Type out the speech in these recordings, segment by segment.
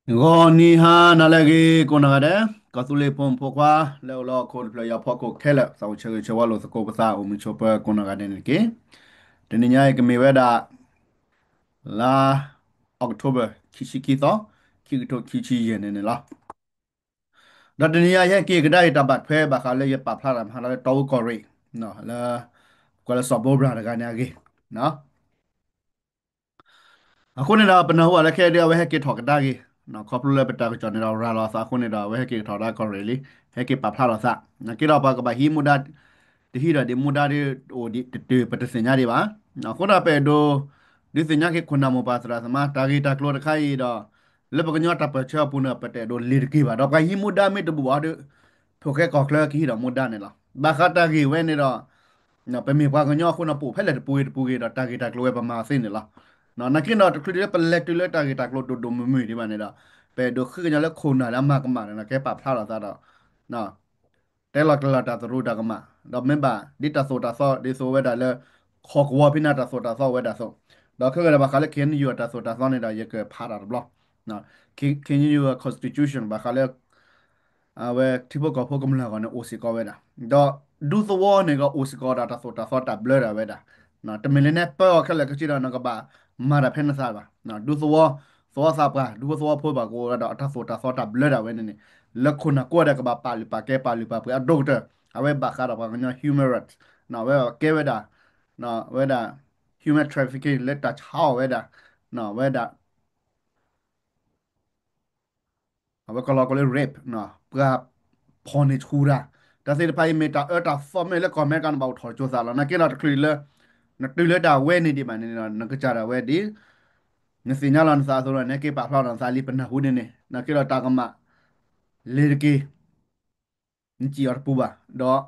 ဂီၤနံၤဟါနၤလၢအဂ့ၤ ကိးနီၢ်ဂၤဒဲး, ကီၢ်သူလ့ၤဖိမုၣ်ဖိခွါ လၢအိၣ်လၢဟီၣ်ခိၣ်တဖျၢၣ်ညါအဖီခိၣ်ခဲလၢာ် သးအိၣ်ဆၢဂ့ၤဆၢဝါလိာ်သကိးပသး အိၣ်မုာ်ဆိးပၢၤကိးနီၢ်ဂၤဒဲးန့ၣ်တက့ၢ်. တနံၤညါအံၤကမ့ၢ်ဝဲဒၣ် လါ October ခံဆံခံသီ, ခံကထိခံဆံယဲၢ်န့ၣ်န့ၣ်လီၤ. ဒီးတနံၤညါယဟဲက့ၤကဒါအံၤ တၢ်ဘၣ်ထွဲဘၣ်ဃးလၢယပာ်ဖျါတၢ်မၤလၢတီအူကီၢ်ရ့ၣ် လၢ ကွၢ်လၢစီၤဘိဘြၤတဂၤန့ၣ်အဂ့ၢ် အဃိန့ၣ်ဒီး ပနၢ်ဟူဘၣ်လၢခဲအံၤဒ် အဝဲဟဲက့ၤထီၣ်ကဒါက့ၤ, ခီဖျိလၢပတၢ်ကစီၣ်န့ၣ်ဒီးရၤလီၤသးအဃိန့ၣ်ဒီး အဝဲဟဲက့ၤထီၣ်ကဒါကီၢ်ရ့ၣ်လံ, ဟဲက့ၤပာ်ဖျါလီၤသး, နာ်က့ဒီးပှၤကဘၣ်ဟံးမူဒါ, တဟံးဒီးဒ်မူဒါဒ်အိၣ်ဒံးတတုၤ ပတသ့ၣ်ညါဒံးဘၣ်. အဃိဒီးပအဲၣ်ဒိး ဒုးသ့ၣ်ညါက့ၤခိၣ်နၢ်မိၢ်ပၢ်သရၣ်သမါ တၢ်ဂ့ၢ်တၢ်ကျိၤတခါအံၤဒီး လၢပကညီတၢ်ပၢၢ်ဆၢအပူၤန့ၣ် ပတအဲၣ်ဒိးလ့ၤတက့ၢ်ဘၣ်. ဒီးပှၤဟံးမူဒါမ့ၢ်တဘူးဘၣ်ဒီး ဖိၣ်ဃဲကီၢ်ချၢကဟံးဒီးမူဒါန့ၣ်လီၤ. ဘၣ်ဃးတၢ်ဂ့ၢ်ဝဲန့ၣ်ဒီး ပမ့ၢ်ပှၤကညီအဃိန့ၣ် ပအိၣ်ဖဲလဲၣ်တပူၤဂ့ၤတပူၤဂ့ၤဒီး တၢ်ဂ့ၢ်တၢ်ကျိၤဝဲပမၤအီၤသ့န့ၣ်လီၤ. နာ်က့ဒီး တချုးဒ်လၢပလဲၤတုၤလၢတၢ်ဂ့ၢ်တၢ်ကျိၤဒိၣ်ဒိၣ်မုၢ်မုၢ်ဒံးဘၣ်န့ၣ်ဒီး ပအဲၣ်ဒိးဃ့ကညးလၢခိၣ်နၢ်လၢအမၤကမၣ်န့ၣ်ဒီး ကဲပာ်ဖျါထီၣ်သးဒီး တဲလီၤကျဲၤလီၤတၢ်သရူးတၢ်ကမၣ်, ဒီးမ့ၢ်ဘၣ်ဒ်တၢ်သိၣ်တၢ်သီ ဒ်သိးဝဲဒၣ်လၢ ဟီၣ်ကဝီၤဖဲန့ၣ်တၢ်သိၣ်တၢ်သီဝဲဒၣ်အသိး, ဒီးခဲကနံၣ်ဘၣ်ဃးလၢ KNU အတၢ်သိၣ်တၢ်သီန့ၣ်ဒီး ယကဖးတၢ်တဘျီ, KNU constitution ဘၣ်ဃးလၢ အဝဲထံဖိကီၢ်ဖိကမျၢၢ်အဂီၢ်န့ၣ်အိၣ်စ့ၢ်ကီးဝဲဒၣ်, ဒီးဒူသဝီန့ၣ်ကအိၣ်စ့ၢ်ကီးဒီးတၢ်သိၣ်တၢ်သီတၢ်ဘျၢဒၣ်ဝဲဒၣ်, တမ့ၢ်လၢနဟဲပၢအီၤခဲလၢာ်ခဲဆ့ဒီး နကဘၣ်မၤတၢ်ဖဲနသးဘၣ်. ဒူသဝီ, သဝီသးပှၢ် ဒူဖိသဝီဖိဘၣ်ကအိၣ်ဝဲဒီးအတၢ်သိၣ်တၢ်သီတၢ်ဘျၢဒၣ်ဝဲန့ၣ်န့ၣ်, လၢခိၣ်နၢ်ကိးဂၤဒဲးကဘၣ်ပာ်လုၢ်ပာ်ကဲပာ်လုၢ်ပာ်ပှ့ၤအဒိၣ်ကတၢၢ်, အဝဲဘၣ်ဃးဒီးပှၤကညီ human rights, အဝဲကဲဝဲဒၣ် ဝဲဒၣ် human trafficking လၢတၢ်ဆါအီၣ်ဝဲဒၣ်, ဝဲဒၣ် အဝဲကလီၤကလၢ rape ပှၤဖီၣ်န့ၢ်ဆူၣ်တၢ်, တၢ်သ့ၣ်တဖၣ်အံၤမ့ၢ်တၢ်အၢတၢ်သီမ့ၢ်လၢကီၢ်အမဲရကၤန့ၣ်ဘၣ်အိၣ်ထီၣ်ကၠိသးလီၤ. နာ်က့ဒီးတချုးလၢ နတုၤလၢဒၣ်ဝဲန့ၣ်ဒံးဘၣ်န့ၣ်ဒီး နကစၢ်ဒၣ်ဝဲဒ် နသ့ၣ်ညါလီၤနသးအသိးဒီး နဟဲက့ၤပာ်ဖျါလီၤနသးလံ ပနၢ်ဟူန့ၣ်န့ၣ် နာ်က့ဒီးတၢ်ကမၣ် လ့ၤတက့ၢ် နစံၣ်အီၤတပူၤဘၣ်, ဒီး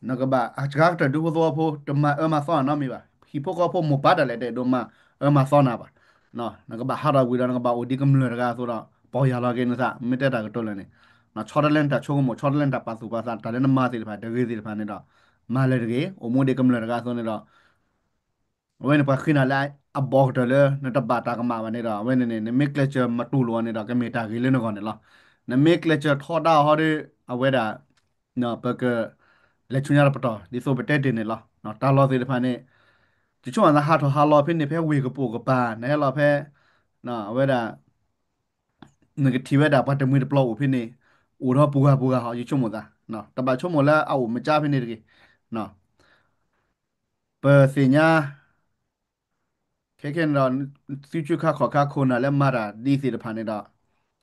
နကဘၣ်အစှၤကတၢၢ်ဒူဖိသဝီဖိ တမၤအၢမၤသီနီတမံၤဘၣ်. ဟံၣ်ဖိဃီဖိမိၢ်ပၢ်ဒၣ်လဲာ်တအဲၣ်ဒိးမၤအၢမၤသီနၤဘၣ်. နကဘၣ်ဟးထီၣ်ဝံၤဒီး နကဘၣ်အိၣ်ဒ်ကမျၢၢ်တဂၤအသိးဒီး ပီၢ်ယၢ်လီၤက့ၤနသး မ့ၢ်တဲတၢ်ကတိၤလၢာ်န့ၣ်, ဆီတလဲနတၢ်ဆိကမိၣ် ဆီတလဲနတၢ်ပာ်သူၣ်ပာ်သး တၢ်လၢနမၤသ့ၣ်တဖၣ် တဂ့ၤသ့ၣ်တဖၣ်န့ၣ်ဒီး မၤလၢၤတဂ့ၤ, အိၣ်မူဒ်ကမျၢၢ်တဂၤအသိးန့ၣ်ဒီး အဝဲန့ၣ်ပှၤဃ့နၤလၢအဘီကတၢၢ်လၢ နတဘၣ်တၢ်ကမၣ်ဘၣ်န့ၣ်ဒီး အဝဲန့ၣ်န့ၣ် နမ့ၢ်ကျဲးစၢးမတူၢ်လိာ်အီၤန့ၣ်ဒီး ကမ့ၢ်တၢ်ဂ့ၤလၢနဂီၢ်န့ၣ်လီၤ. နမ့ၢ်ကျဲးစၢးထီဒါအီၤဟီဒီး အဝဲဒၣ် ပက လဲၤဆူညါတပတီၢ် ဒ်သိးပတဲတ့ၢ်န့ၣ်လီၤ. တၢ်လီၢ်သ့ၣ်တဖၣ်န့ၣ် ယဆိကမိၣ်သးဟးထီၣ်ဟးလီၤဖဲန့ၣ် ဖဲဝ့ၢ်ကပိာ်ကပၤ နဟဲလီၤဖဲ အဝဲဒၣ် နကထံၣ်ဝဲဒၣ်ပှၤတမှံၤတပျီၤအိၣ်ဖဲန့ၣ် အိၣ်ဒီးပူၤဂၤပူၤဂၤဟီ ယဆိကမိၣ်သး တဘၣ်ဆိကမိၣ်လၢအအိၣ်မကါဖဲန့ၣ်တဂ့ၤ. ပသ့ၣ်ညါ ခဲခဲန့ၣ်ဒီး သုဆူခါခီၣ်ခါခိၣ်နၢ်လၢမၤတၢ် ဒ်သ့ၣ်တဖၣ်န့ၣ်ဒီး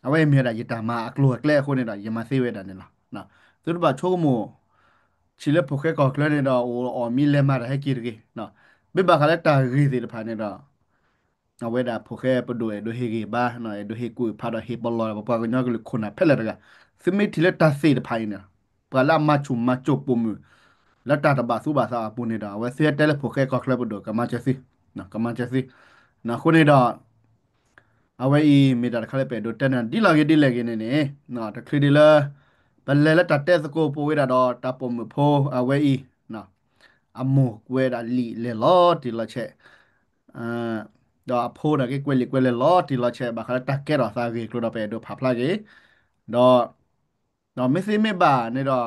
အဝဲမ့ၢ်ဝဲဒၣ်ယတၢ်မၤအကျိၤအကျဲအဃိန့ၣ်ဒီး ယမၤသ့ဝဲဒၣ်န့ၣ်လီၤ. သုတဘၣ်ဆိကမိၣ် ဆံးလၢဖိၣ်ဃဲကီၢ်ချၢန့ၣ်ဒီး အိၣ်အီၣ်မံလဲၤမၤတၢ်ဟဲက့ၤတဂ့ၤ. မ့ၢ်ဘၣ်ဃးလၢတၢ်ဂ့ၢ်သ့ၣ်တဖၣ်န့ၣ်ဒီး အဝဲဒၣ်ဖိၣ်ဃဲပဒိၣ်အဲၣ်ဒိးဟ့ၣ်ဂံၢ်ဘါ အဲၣ်ဒိးဟ့ၣ်ကူၣ်ဖးဒီးဟ့ၣ်ပလီၢ်ဒီး ပပှၤကညီကလုာ်ခိၣ်နၢ်ဖဲလဲၣ်တဂၤ, သုမ့ၢ်ထံၣ်လၢတၢ်သ့ၣ်တဖၣ်အံၤန့ၣ် ပှၤလၢအမၤဆူၣ်မၤစိးပိာ်မုၣ် လၢတၢ်တဘၣ်သူဘၣ်သးအပူၤန့ၣ်ဒီး အဝဲသုဟဲတဲလၢဖိၣ်ဃဲကီၢ်ချၢပဒိၣ် ကမၤစၢၤသု, ကမၤစၢၤသု. အဃိန့ၣ်ဒီး အဝဲအံၤမ့ၢ်တၢ်တခါလၢပအဲၣ်ဒိးတဲန့ၣ် ဒ်လဲၣ်ဂ့ၤဒ်လဲၣ်ဂ့ၤန့ၣ်န့ၣ် တချုးဒံးလၢ ပလဲၤလၢတၢ်တဲသကိးပဝဲဒၣ်ဒီးတၢ်ပိာ်မုၣ်ဖိအဝဲအံၤ အမိၢ်ကွဲးဒၣ်လံာ်လဲၢ်လီၤတံၢ်လီၤဆဲး, ဒီးအဖိဒီးက့ၤကွဲးလံာ်ကွဲးလဲၢ်လီၤတံၢ်လီၤဆဲး ဘၣ်ဃးလၢတၢ်ကဲထီၣ်သးအဂ့ၢ်အကျိၤဒီးပအဲၣ်ဒိးဖးဖျါက့ၤ, ဒီး ဒီးမ့ၢ်သ့မ့ၢ်ဘၣ်န့ၣ်ဒီး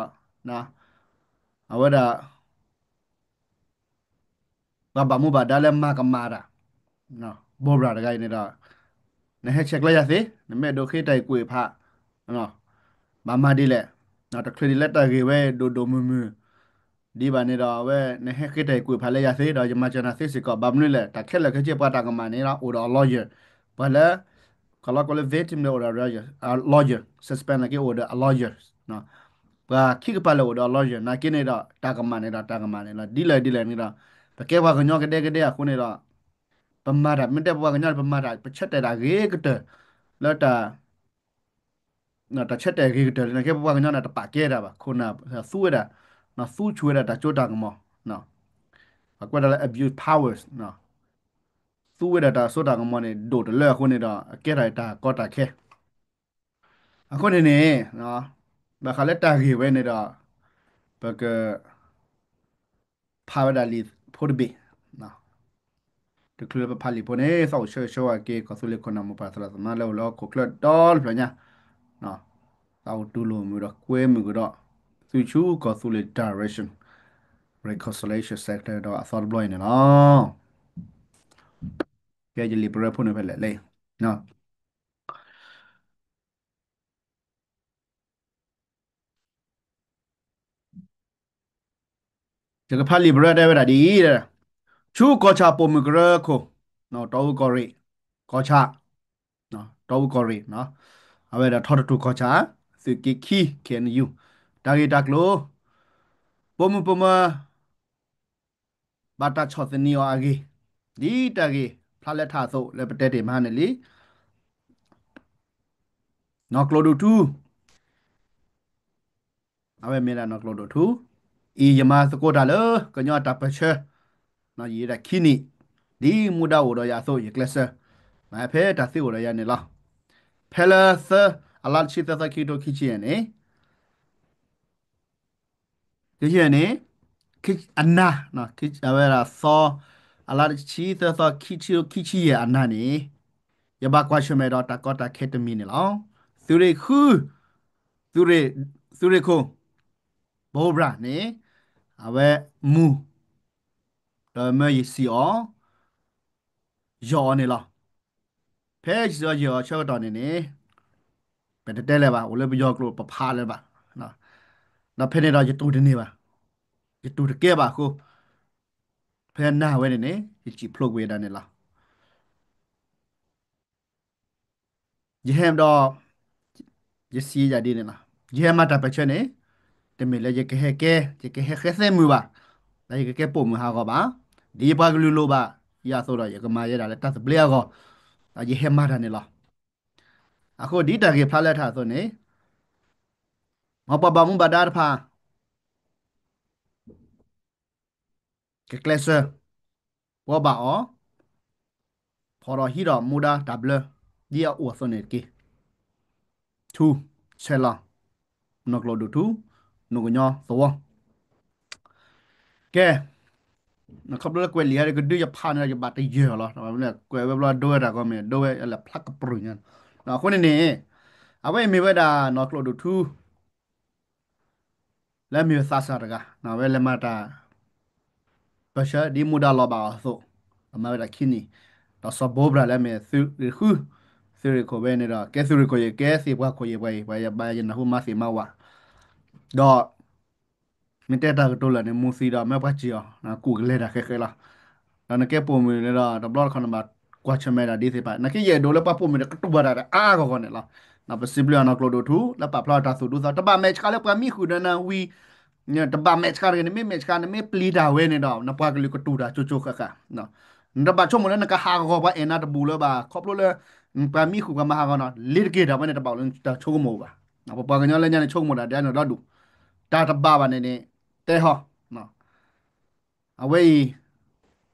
အဝဲဒၣ် ပှၤဘၣ်မူဘၣ်ဒါလၢမၤကမၣ်တၢ် ဘိးဘြၣ်တဂၤအံၤန့ၣ်ဒီး နဟဲဆဲးကျၢယၤသ့, နမ့ၢ်အဲၣ်ဒိးဃ့တၢ်အံၤကွံာ်ဖး ဘၣ်မၤဒ်လဲၣ်, တချုးဒံးလၢတၢ်ဂ့ၢ်ဝဲဒိၣ်ဒိၣ်မုၢ်မုၢ် ဒ်ဘၣ်န့ၣ်ဒီး အဝဲနဟဲဃ့တၢ်အံၤကွံာ်ဖးလၢယၤသ့ ဒီးယမၤစၢၤနၤသ့စ့ၢ်ကီး ဘၣ်မနုၤလဲၣ် တၢ်ခဲလၢာ်ခဲဆ့ပှၤတၢ်ကမၣ်န့ၣ်ဒီး အိၣ်ဒီးအ lawyer, ပှၤလၢ ကလီကလၢ victim န့ၣ်အိၣ်ဒီး lawyer, suspect န့ၣ်က့အိၣ်ဒီးအ lawyer, ပှၤခံကပၤလၢအိၣ်ဒီးအ lawyer နာ်က့န့ၣ်ဒီး တၢ်ကမၣ်န့ၣ်ဒီး တၢ်ကမၣ်န့ၣ်လီၤ. ဒ်လဲၣ်ဒ်လဲၣ်န့ၣ်ဒီး ပကဲပှၤကညီကဒဲကဒဲအဃိန့ၣ်ဒီး ပမၤတၢ် မ့ၢ်တဲပှၤကညီန့ၣ် ပမၤတၢ် ပဆၢတဲာ်တၢ်ဂ့ၤကတၢၢ်လၢတၢ် တၢ်ဆၢတဲာ်ဂ့ၤကတၢၢ်လၢနကဲပှၤကညီန့ၣ် တပာ်ကဲတၢ်ဘၣ်, ခိၣ်နၢ်သူဝဲဒၣ်, သူဆူၣ်ဝဲဒၣ်တၢ်စိတၢ်ကမီၤ, ပကွဲးတၢ်လၢ abuse powers, သူဝဲဒၣ်တၢ်စိတၢ်ကမီၤန့ၣ် ဒိၣ်တလၢအဃိန့ၣ်ဒီး အကဲထီၣ်တၢ်ကီတၢ်ခဲ အဃိန့ၣ်န့ၣ် ဘၣ်ဃးလၢတၢ်ဂ့ၢ်ဝဲန့ၣ်ဒီး ပက ဖးဝဲဒၣ်လံာ်ဖိတဘ့ၣ်, တ တချုးလၢပဖးလံာ်ဖိန့ၣ် သးအိၣ်ဆၢဂ့ၤဆၢဝါက့ၤ ကီၢ်သူလ့ၤခိၣ်နၢ်မိၢ်ပၢ်သရၣ်သမါလၢအိၣ်လၢဟီၣ်ခိၣ်ချၢဒီတဖျၢၣ်ညါ, သးအိၣ်တူၢ်လိာ်မုာ်ဒီးကွဲမုာ်ကဒီး သုဆူကီၢ်သူလ့ၤ Direction Reconciliation Center ဒီးအသီတဘျီအံၤန့ၣ်လီၤ. ကဲ ယလံာ်ပရၢဖိန့ၣ်ဖဲလဲၣ်လဲၣ် ယကဖးလံာ်ပရၢတဲဝဲဒၣ်ဒ်အံၤ, ဆူကီၢ်ဆၣ်ပိာ်မုၣ်ကရၢခိၣ်, တီအူကီၢ်ရ့ၣ်, ကီၢ်ဆၣ်, တီအူကီၢ်ရ့ၣ်, အဝဲဒၣ်ထီတတူၢ်ကီၢ်ဆၣ်, သုးက့ခံ K N U, တၢ်ဂ့ၢ်တၢ်ကျိၤ, ပိာ်မုၣ်ပိာ်မၢၤ ဘၣ်တၢ်ဆီၣ်သနံးအီၤအဂ့ၢ်, ဒ်တၢ်ဂ့ၢ်ဖျါလၢထးအသိးလၢပတဲတ့ၢ်မဟါန့ၣ်လံ. နီၢ်ကျိၣ်ဒိၣ်ထူ, အဝဲမ့ၢ်ဒၣ်နီၢ်ကျိၣ်ဒိၣ်ထူ, အံၤယမၤသကိးတၢ်လၢ ကညီတၢ်ပၢၢ်ဆၢ, ယံာ်ဒၣ်ခံနံၣ်, ဒ်မူဒါအိၣ်ဒီးယၤအသိး ယကျဲးစၢး, ဖဲတၢ်သ့အိၣ်ဒီးယၤန့ၣ်လီၤ. ဖဲလၢသၢ အလါတဆံသၢသီခံကထိခံဆံယဲၢ်န့ၣ် ကယဲၢ်န့ၣ်, အနၤ, အဝဲဒၣ်သီ, အလါတဆံသၢသီခံဆံယဲၢ်အနၤန့ၣ်, ယဘၣ်ကွၢ်ဆၢၣ်မဲာ်ဒီးတၢ်ကီတၢ်ခဲတမံၤန့ၣ်လီၤ. သုးရ့ၣ်ဃု, သုးရ့ၣ်, သုးရ့ၣ်ခိၣ်, ဘိဘြၣ်န့ၣ်, အဝဲမူ, ဒီးမၢယစံၣ်အီၤ, ယီၢ်အီၤန့ၣ်လီၤ. ဖဲယစံၣ်အီၤယီၢ်အီၤဆၢကတီၢ်န့ၣ်န့ၣ်, ပတတဲလၢၤဘၣ်, အိၣ်လၢပယီၤကျိာ်ပဖးလၢၤဘၣ်. ဒီးဖဲန့ၣ်ဒီးယတူၢ်တန့ၢ်ဘၣ်, ယတူၢ်တကဲဘၣ်အဃိ, ဖဲနၤဝဲန့ၣ်န့ၣ် ယစံၣ်ဖျိးကွံာ်ဝဲဒၣ်န့ၣ်လီၤ. ယဟဲဒီး, ယစံးယၤဒ်န့ၣ်လီၤ. ယဟဲမၤတၢ်ပၢၢ်ဆၢန့ၣ်, တမ့ၢ်လၢယကဟဲကဲ, ယကဟဲဃဲသဲမုာ်ဘၣ်, ဒီးယကကဲပိာ်မုၣ်ဟးဂီၤဘၣ်, ဒ်ယပှၤကလုာ်လိၣ်ဘၣ်, ယၤအသိးဒီးယကမၤယဲဒၣ်လၢတၢ်သဘျ့အဂီၢ်, ဒီးယဟဲမၤတၢ်န့ၣ်လီၤ. အဃိဒ်တၢ်ဂ့ၢ်ဖျါလၢထးအသိးန့ၣ်, မ်ပှၤဘၣ်မူဘၣ်ဒါတဖၣ် ကကျဲးစၢး, ပှၤဘၣ်အီၤ, ဖီၣ်ဒီးဟံးဒီးမူဒါတၢ်ဘျၢ, ဒ်အအိၣ်အသိးန့ၣ်တက့ၢ်. ထူ, ဆဲးလီၤ, နီၢ်ကျိၣ်ဒိၣ်ထူ, နိၣ်ကညီသဝီ. ကဲ, ခီဖျိလၢကွဲးလံာ်ဟဲကဒုယဖးန့ၣ်ဒီး ယဘၣ်တယၢၢ်လီၤ. ကွဲးဝဲဘျီဒိဝဲတၢ်ဂီၢ်မ့ၢ် ဒိဝဲလၢဖျါကပြုၢ်ညါ. အဃိန့ၣ်န့ၣ်, အဝဲအံၤမ့ၢ်ဝဲဒၣ်နီၢ်ကျိၣ်ဒိၣ်ထူ လၢအမ့ၢ်ဝဲသးစၢ်တဂၤ, အဝဲလဲၤမၤတၢ်ပၢၢ်ဆၢ ဒ်မူဒါလီၤဘၣ်အီၤအသိး, အမၤဝဲဒၣ်ခံနံၣ်, ဒီးစီၤဘိဘြၣ်လၢအမ့ၢ်သုးရ့ၣ်ဃု, သုးရ့ၣ်ခိၣ်ဝဲန့ၣ်ဒီး ကဲသုးရ့ၣ်ခိၣ်ယကဲသ့ၣ်ပှၤခိၣ်ယပှၤအံၤ ပှၤယဘၣ်ယနၢ်ဟူမၤသ့ၣ်မၤဝၤ, ဒီး မ့ၢ်တဲတၢ်ကတိၤလၢာ်န့ၣ် မူသံဒီးမၢပှၤစံၣ်အီၤ, ကူၣ်ကလဲၤတၢ်ဃဲဃဲလီၤ. ဒီးနကဲပိာ်မုၣ်န့ၣ်ဒီး တဘျီတခီၣ်နဘၣ်ကွၢ်ဆၢၣ်မဲာ်ဒၣ်ဒ်သ့ၣ်တဖၣ်, နကဲယအဲၣ်ဒိးလၢပှၤပိာ်မုၣ်န့ၣ် ကတူၢ်ဘၣ်တၢ်ဒီးအါအါဂီၢ်ဂီၢ်န့ၣ်လီၤ. ပစံးဘျုးအနီၢ်ကျိၣ်ဒိၣ်ထူ လၢပာ်ဖျါထီၣ်တၢ်သူၣ်ဒူသး, တဘၣ်မဲာ်ဆှးလၢပှၤမံဃုာ်ဒီးနဝံၤ, တဘၣ်မဲာ်ဆှးတဂ့ၤ, နမ့ၢ်မဲာ်ဆှး နမ့ၢ်ပျံၤတၢ်ဝဲန့ၣ်ဒီး နပှၤကလုာ်ကတူၢ်တၢ်ကၠိကၠိဃၣ်ဃၣ်. နတဘၣ်ဆိကမိၣ်လၢနကဟးဂီၤပှၤအဲၣ်နၤတဘူၣ်လၢၤဘၣ်, ခီဖျိလၢ ပှၤမံဃုာ်ပှၤမၤဟးဂီၤနီၤ, လ့ၤတက့ၢ်တၢ်ဝဲန့ၣ်တဘၣ်လၢနတၢ်ဆိကမိၣ်ဘၣ်. ပပှၤကညီလၢညါန့ၣ် ဆိကမိၣ်တၢ်ဒ်န့ၣ်ဒီဒူၣ်, တၢ်တဘၣ်ဘၣ်န့ၣ်န့ၣ်, တဲဟီ, အဝဲအံၤ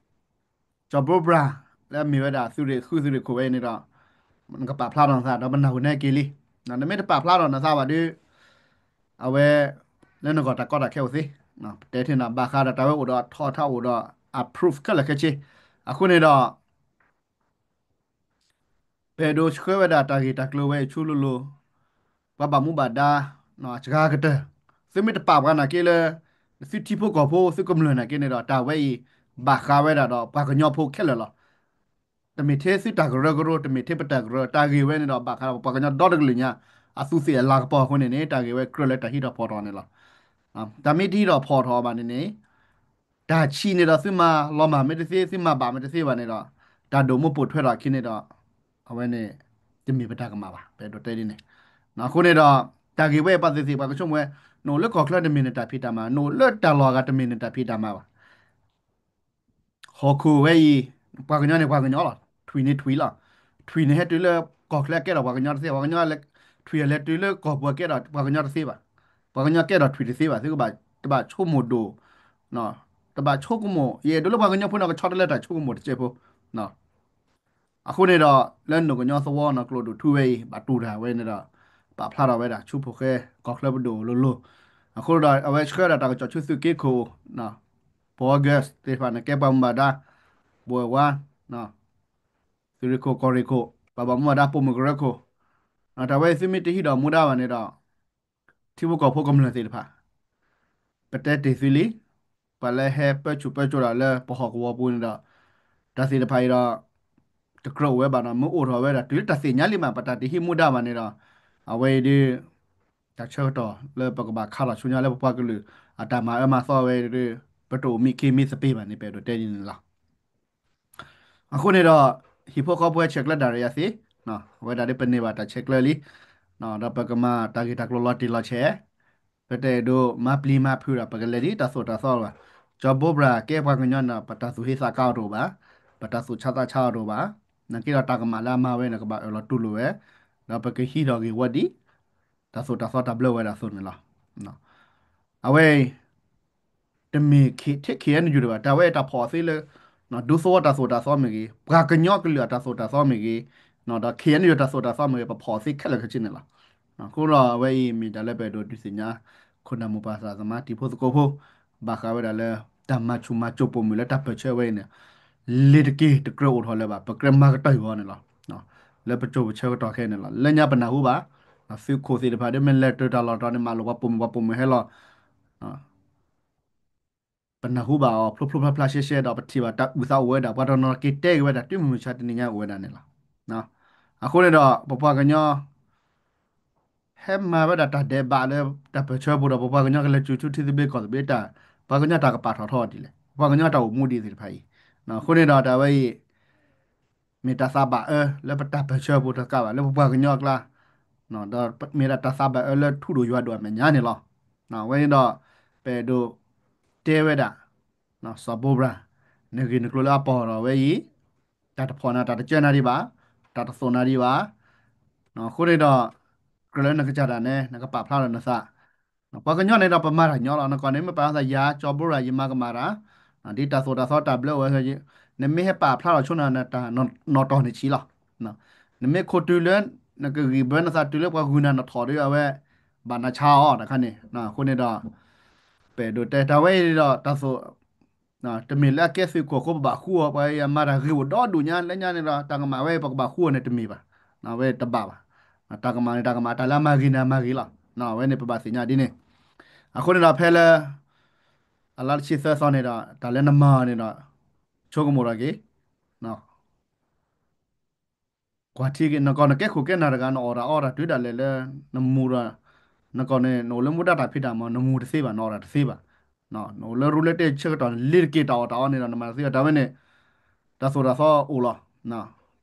စီၤဘိဘြၣ် လၢအမ့ၢ်ဝဲဒၣ်သုးရ့ၣ်ဃုသုးရ့ၣ်ခိၣ်ဝဲအံၤန့ၣ်ဒီး နကပာ်ဖျါထီၣ်နသးဒီးပနၢ်ဟူန့ၢ်က့ၤလံ. နမ့ၢ်တပာ်ဖျါထီၣ်နသးဘၣ်ဒီး အဝဲ လၢနဂီၢ်တၢ်ကီတၢ်ခဲအိၣ်သ့, ပတဲထဲန့ၣ် ဘၣ်ဃးဒီးတၢ်ဝဲအိၣ်ဒီးထီၣ်ထီၣ်အိၣ်ဒီး အ proof ခဲလၢာ်ခဲဆ့. အဃိန့ၣ်ဒီး ပအဲၣ်ဒိးဆှၢဝဲဒၣ်တၢ်ဂ့ၢ်တၢ်ကျိၤဝဲအံၤဆူလိၤလိၤ ပှၤဘၣ်မူဘၣ်ဒါ အစှၤကတၢၢ်, သုမ့ၢ်တပာ်ပှၤနာ်က့လၢ သုထံဖိကီၢ်ဖိ သုကမျၢၢ်နာ်က့န့ၣ်ဒီး တၢ်ဝဲအံၤ ဘၣ်ဃးဝဲဒၣ်ဒီးပှၤကညီဖိခဲလၢာ်လီၤ. တမ့ၢ်ထဲသုတၢ်ကရၢကရိ, တမ့ၢ်ထဲပတၢ်ကရၢ, တၢ်ဂ့ၢ်ဝဲန့ၣ်ဒီး ဘၣ်ဃးဒီးပပှၤကညီဒီတကလုာ်ညါ အသူးသ့ၣ်အလၤကပီၤအဃိန့ၣ်န့ၣ် တၢ်ဂ့ၢ်ဝဲကြၢးလၢတၢ်ဟံးထီၣ်ဖီၣ်ထီၣ်န့ၣ်လီၤ. တၢ်မ့ၢ်တဟံးထီၣ်ဖီၣ်ထီၣ်ဘၣ်န့ၣ်န့ၣ် တၢ်ဆံးန့ၣ်ဒီး သုမၤလီၤမၢ်မ့ၢ်တသ့, သုမၤဘၣ်မ့ၢ်တသ့ဘၣ်န့ၣ်ဒီး တၢ်ဒိၣ်မိၢ်ပိာ်ထွဲထီၣ်အခံန့ၣ်ဒီး အဝဲန့ၣ် တမ့ၢ်ပတၢ်ကမၣ်ဘၣ်. ပအဲၣ်ဒိးတဲဒ်န့ၣ်. အဃိန့ၣ်ဒီး တၢ်ဂ့ၢ်ဝဲအံၤ ပှၤသ့ၣ်သ့ၣ် ပှၤကဆိကမိၣ်ဝဲ, နအိၣ်လၢကီၢ်ချၢတမ့ၢ်နတၢ်ဖံးတၢ်မၤ, နအိၣ်လၢတၢ်လီၢ်အဂၤတမ့ၢ်နတၢ်ဖံးတၢ်မၤဘၣ်. ဟီၣ်ခိၣ်ဝဲအံၤ ပှၤကညီန့ၣ်ပှၤကညီလီၤ, ထွံၣ်န့ၣ်ထွံၣ်လီၤ. ထွံၣ်န့ၣ်ဟဲတုၤလၢကီၢ်ချၢကဲထီၣ်ပှၤကညီတသ့, ပှၤကညီ, ထွံၣ်လဲၤတုၤလၢကီၢ်ပူၤကဲထီၣ်ပှၤကညီတသ့ဘၣ်. ပှၤကညီကဲထီၣ်ထွံၣ်တသ့ဘၣ်. သုကဘၣ်ဆိကမိၣ်ဒိၣ်, တဘၣ်ဆိကမိၣ်, ယအဲၣ်ဒိးလၢပှၤကညီဖိန့ၣ် ကဆီတလဲတၢ်ဆိကမိၣ်တစဲးဖိ အဃိန့ၣ်ဒီး လၢနီၢ်ကညီသဝီ နီၢ်ကျိၣ်ဒိၣ်ထူဝဲအံၤ ဘၣ်တူၢ်တၢ်ဝဲန့ၣ်ဒီး ပာ်ဖျါထီၣ်ဝဲဒၣ်ဆူဖိၣ်ဃဲကီၢ်ချၢပဒိၣ်လိၤလိၤ. အဃိဒီး အဝဲဆှၢဒၣ်တၢ်ကစီၣ်ဆူသုးက့ခိၣ်, ပှၤ August သ့ၣ်တဖၣ်န့ၣ် ကဲပှၤမူဘၣ်ဒါ, ဘိၣ်ဝဲဝါ, သုးရ့ၣ်ခိၣ်ကီၢ်ရ့ၣ်ခိၣ် ပှၤဘၣ်မူဘၣ်ဒါပိာ်မုၣ်ကရၢခိၣ်, တၢ်ဝဲအံၤသုမ့ၢ်တဟံးဒီးမူဒါဘၣ်န့ၣ်ဒီး ထံဖိကီၢ်ဖိကမျၢၢ်သ့ၣ်တဖၣ် ပတဲတ့ၢ်သုလံ, ပှၤလၢဟဲပၢဆူၣ်ပၢစိးတၢ်လၢပဟီၣ်ကဝီၤပူၤန့ၣ်ဒီး တၢ်သ့ၣ်တဖၣ်အံၤဒီး တကြၢးအိၣ်ဝဲဘၣ်ဒီး မ့ၢ်အိၣ်ထီၣ်ဝဲဒၣ်တုၤလၢတၢ်သ့ၣ်ညါလံမး ပတၢ်တဟံးမူဒါဘၣ်န့ၣ်ဒီး အဝဲအံၤဒ် တၢ်ဆၢကတီၢ်လၢပကဘၣ်ခါထီၣ်ဆူညါလၢပပှၤကလုာ် အတၢ်မၤအၢမၤသီဝဲဒ် ပတအိၣ်မံခ့မံသပ့ၤဘၣ်န့ၣ် ပအဲၣ်ဒိးတဲဒ်န့ၣ်လီၤ. အဃိန့ၣ်ဒီး ဟံၣ်ဖိဃီဖိဆဲးကျၢဒၣ်ရယၤသ့, အဝဲဒၣ်ဒ်ပန့ၢ်ဘၣ်တၢ်ဆဲးကျၢလံ, ဒီးပကမၤတၢ်ဂ့ၢ်တၢ်ကျိၤလီၤတံၢ်လီၤဆဲး, ပတအဲၣ်ဒိးမၤပျံၤမၤဖုးဒီး ပကလဲၤလၢတၢ်သိၣ်တၢ်သီလၢၤဘၣ်. ကၠီဘိဘြၤကဲပှၤကညီန့ၣ်ဒီး ပတၢ်သူၣ်ဟ့သးကါအီၤတအိၣ်ဘၣ်, ပတၢ်သူၣ်ဆါသးဆါအီၤတအိၣ်ဘၣ်, နာ်က့ဒီးတၢ်ကမၣ်လၢအမၤဝဲန့ၣ် ကဘၣ်အၢၣ်လီၤတူၢ်လိာ်ဝဲ, ဒီးပကဟံးထီၣ်ဂ့ၢ်ဝီဒ် တၢ်သိၣ်တၢ်သီတၢ်ဘျၢဝဲဒၣ်အသိးန့ၣ်လီၤ. အဝဲအံၤ တမ့ၢ်ထဲ ခ့ၣ်အဲၣ်ယူၣ် ဒံးဘၣ်, တၢ်ဝဲအံၤတၢ်ဖီၣ်အီၤသ့လၢ ဒူသဝီတၢ်သိၣ်တၢ်သီမ့ၢ်ဂ့ၤ, ပှၤကညီကလုာ်အတၢ်သိၣ်တၢ်သီမ့ၢ်ဂ့ၤ, ဒီး ခ့ၣ်အဲၣ်ယူၣ် တၢ်သိၣ်တၢ်သီမ့ၢ်ဂ့ၤ ပဖီၣ်အီၤသ့ခဲလၢာ်ခဲဆ့န့ၣ်လီၤ. အဃိဒီးအဝဲအံၤမ့ၢ်တၢ်လၢပအဲၣ်ဒိးဒုးသ့ၣ်ညါ ခိၣ်နၢ်မိၢ်ပၢ်သးသမါတံၤဖိသကိးဖိ ဘၣ်ဃးဝဲဒၣ်လၢ တၢ်မၤဆူၣ်မၤစိးပိာ်မုၣ်လၢတၢ်ပၢၢ်ဆၢဝဲအံၤန့ၣ် လ့ၤတက့ၢ်တကြၢးအိၣ်ထီၣ်လၢၤဘၣ်, ပကြၢးမၤကတၢၢ်အီၤန့ၣ်လီၤ. လၢပစိၤပဆၢကတီၢ်ခဲအံၤန့ၣ်လီၤ. လၢညါပနၢ်ဟူဘၣ် သုးခိၣ်သ့ၣ်တဖၣ်ဒ်မ့ၢ်လဲၤတၢၢ်တၢ်လီၢ်တတီၤန့ၣ် မၤလိာ်ပှၤပိာ်မုၣ် ပှၤပိာ်မုၣ်ဟဲလီၤ ပနၢ်ဟူဘၣ်အီၤဖျိဖျိဖျါဖျါရှဲရှဲဒီး ပထံၣ်ဘၣ်တၢ်အုၣ်သးအိၣ်ဝဲဒၣ် ပှၤတနီၤက့ၤတဲက့ၤဝဲဒၣ် တုၤမုၢ်မဆါတနံၤညါအိၣ်ဝဲဒၣ်န့ၣ်လီၤ. အဃိန့ၣ်ဒီး ပပှၤကညီ ဟဲမၤဝဲဒၣ်တၢ်ဒဲးဘးလၢတၢ်ပၢၢ်ဆၢပူၤဒီး ပပှၤကညီကလဲၤစုၤထူထံသဘျ့ကီၢ်သဘျ့တၢ်, ပှၤကညီတၢ်ကပာ်ထီၣ်ထီအီၤဒ်လဲၣ်, ပပှၤကညီတၢ်အိၣ်မူဒ်သ့ၣ်တဖၣ်အံၤ, အဃိန့ၣ်ဒီးတၢ်ဝဲအံၤ မ့ၢ်တၢ်သးဘၣ်အၢလၢပတၢ်ပၢၢ်ဆၢပူၤတကးဘၣ် လၢပပှၤကညီအကျါ ဒီးမ့ၢ်ဒၣ်တၢ်သးဘၣ်အၢလၢထူဒိၣ်ယွၤဒိၣ်အမဲာ်ညါန့ၣ်လီၤ. အဝဲန့ၣ်ဒီး ပအဲၣ်ဒိးတဲဝဲဒၣ် စီၤဘိဘြၤ နဂ့ၢ်နကျိၤလၢအပီၢ်ထီၣ်ဝဲအံၤ တၢ်တဖီၣ်နၤ တၢ်တစၢနၤဒံးဘၣ်, တၢ်တသိၣ်နၤဒံးဘၣ်. အဃိန့ၣ်ဒီး ကြၢးလၢနကစၢ်ဒၣ်နဲ နကပာ်ဖျါထီၣ်နသး, ပှၤကညီန့ၣ်ဒီးပမၤတၢ်ညီလီၤ. နကီၢ်န့ၣ်မ့ၢ်ပာ်ဖျါသး ယၤ စီၤဘိဘြၤ ယမၤကမၣ်တၢ်, ဒ်တၢ်သိၣ်တၢ်သီတၢ်ဘျၢဝဲ, နမ့ၢ်ဟဲပာ်ဖျါထီၣ်ဆိနၤ တၢ်နီၢ်တီၢ်န့ၣ်ဆံးလီၤ. နမ့ၢ်ခိးတုၤလၢ နကဂံၢ်ဘၢနသးတုၤလၢပှၤဂုာ်နၤနထီၣ်ဒီးအဝဲ ဘၣ်နၤဆါအီၤတခါန့ၣ်, အဃိန့ၣ်ဒီး ပအဲၣ်ဒိးတဲတၢ်ဝဲအံၤဒီးတၢ်သိၣ် တမ့ၢ်လၢအကဲသုးခိၣ်အဃိပဘၣ်ဃူအီၤ, ပှၤအံၤအမၤတၢ်ဂ့ၤအိၣ်ဒီဒူၣ်ညါ လၢညါန့ၣ်ဒီး တၢ်ကမၣ်ဝဲအံၤ ပကဘၣ်ဃူအီၤန့ၣ်တမ့ၢ်ဘၣ်, အဝဲတဘၣ်ဘၣ်. တၢ်ကမၣ်န့ၣ် တၢ်ကမၣ် တၢ်လၢအမၤဂ့ၤန့ၣ် အမၤဂ့ၤလီၤ. အဝဲန့ၣ်ပဘၣ်သ့ၣ်ညါဒ်န့ၣ်. အဃိန့ၣ်ဒီးဖဲလၢ အလါတဆံသၢသီန့ၣ်ဒီး တၢ်လၢနမၤအီၤန့ၣ်ဒီး ဆိကမိၣ်ထီၣ်က့ၤ ကွၢ်ထံက့ၤ နကီၢ်နကဲခိၣ်ကဲနၢ်တဂၤ နအီၣ်တၢ်အီတၢ်တုၤဒၣ်လဲာ်လၢ နမူၤဒီး နကီၢ်န့ၣ် နအိၣ်လၢမူဒါတၢ်ဖံးတၢ်မၤ နမူၤတသ့ဘၣ် နအီၣ်တၢ်တသ့ဘၣ်, နအိၣ်လၢရူလၢတ့ၢ်ဆၢကတီၢ်န့ၣ် လ့ၤတက့ၢ်တၢ်အီၣ်တၢ်အီန့ၣ်ဒီး နမၤတသ့ဘၣ် တၢ်ဝဲန့ၣ် တၢ်သိၣ်တၢ်သီအိၣ်လီၤ. တၢ်သိၣ်တၢ်သီအိ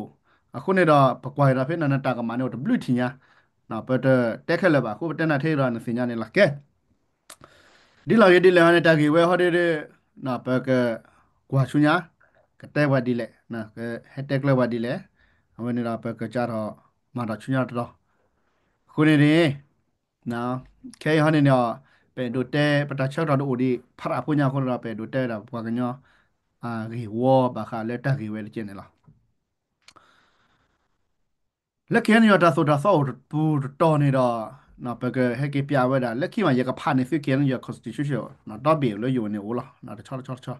ၣ်, အဃိန့ၣ်ဒီး ပကွၢ်က့ၤဒီးဖဲန့ၣ် နတၢ်ကမၣ်န့ၣ်အိၣ်တဘျုးထံၣ်ညါ, ပတတဲခဲလၢာ်ဘၣ် အဃိပတဲနၤထဲဒီးနသ့ၣ်ညါန့ၣ်လီၤ. ကဲ ဒ်လဲၣ်ဂ့ၤဒ်လဲၣ်ဂ့ၤန့ၣ် တၢ်ဂ့ၢ်ဝဲဟီဒ်ဒ် ပကကွၢ်ဆူညါ ကတဲပှၤဒ်လဲၣ်, ဟဲတဲကျၢၤပှၤဒ်လဲၣ်, အဝဲန့ၣ်ဒီး ပကစးထီၣ်မၤထီၣ်ဆူညါတတီၤ. အဃိန့ၣ်န့ၣ် ခဲအံၤဟီန့ၣ်န့ၣ် ပအဲၣ်ဒိးတဲ ပတၢ်ဆၢကတီၢ်တအိၣ်ဒံး ဖးတၢ်ဖိညါအဃိန့ၣ်ဒီး ပအဲၣ်ဒိးတဲဝဲဒၣ်ပပှၤကညီ အဂ့ၢ်ဝီဘၣ်ဃးလၢတၢ်ဂ့ၢ်ဝဲတကဲန့ၣ်လီၤ. လၢ ခ့ၣ်အဲၣ်ယူၣ် တၢ်သိၣ်တၢ်သီအိၣ်ပူၤတတီၤန့ၣ်ဒီး ပကဟဲက့ၤပျးဝဲဒၣ် လၢခံမး ယကဖးန့ၢ်သု ခ့ၣ်အဲၣ်ယူၣ် constitution ဒီဘ့ၣ်လၢယိၤန့ၣ်အိၣ်လီၤ တဆီတဆီတဆီ,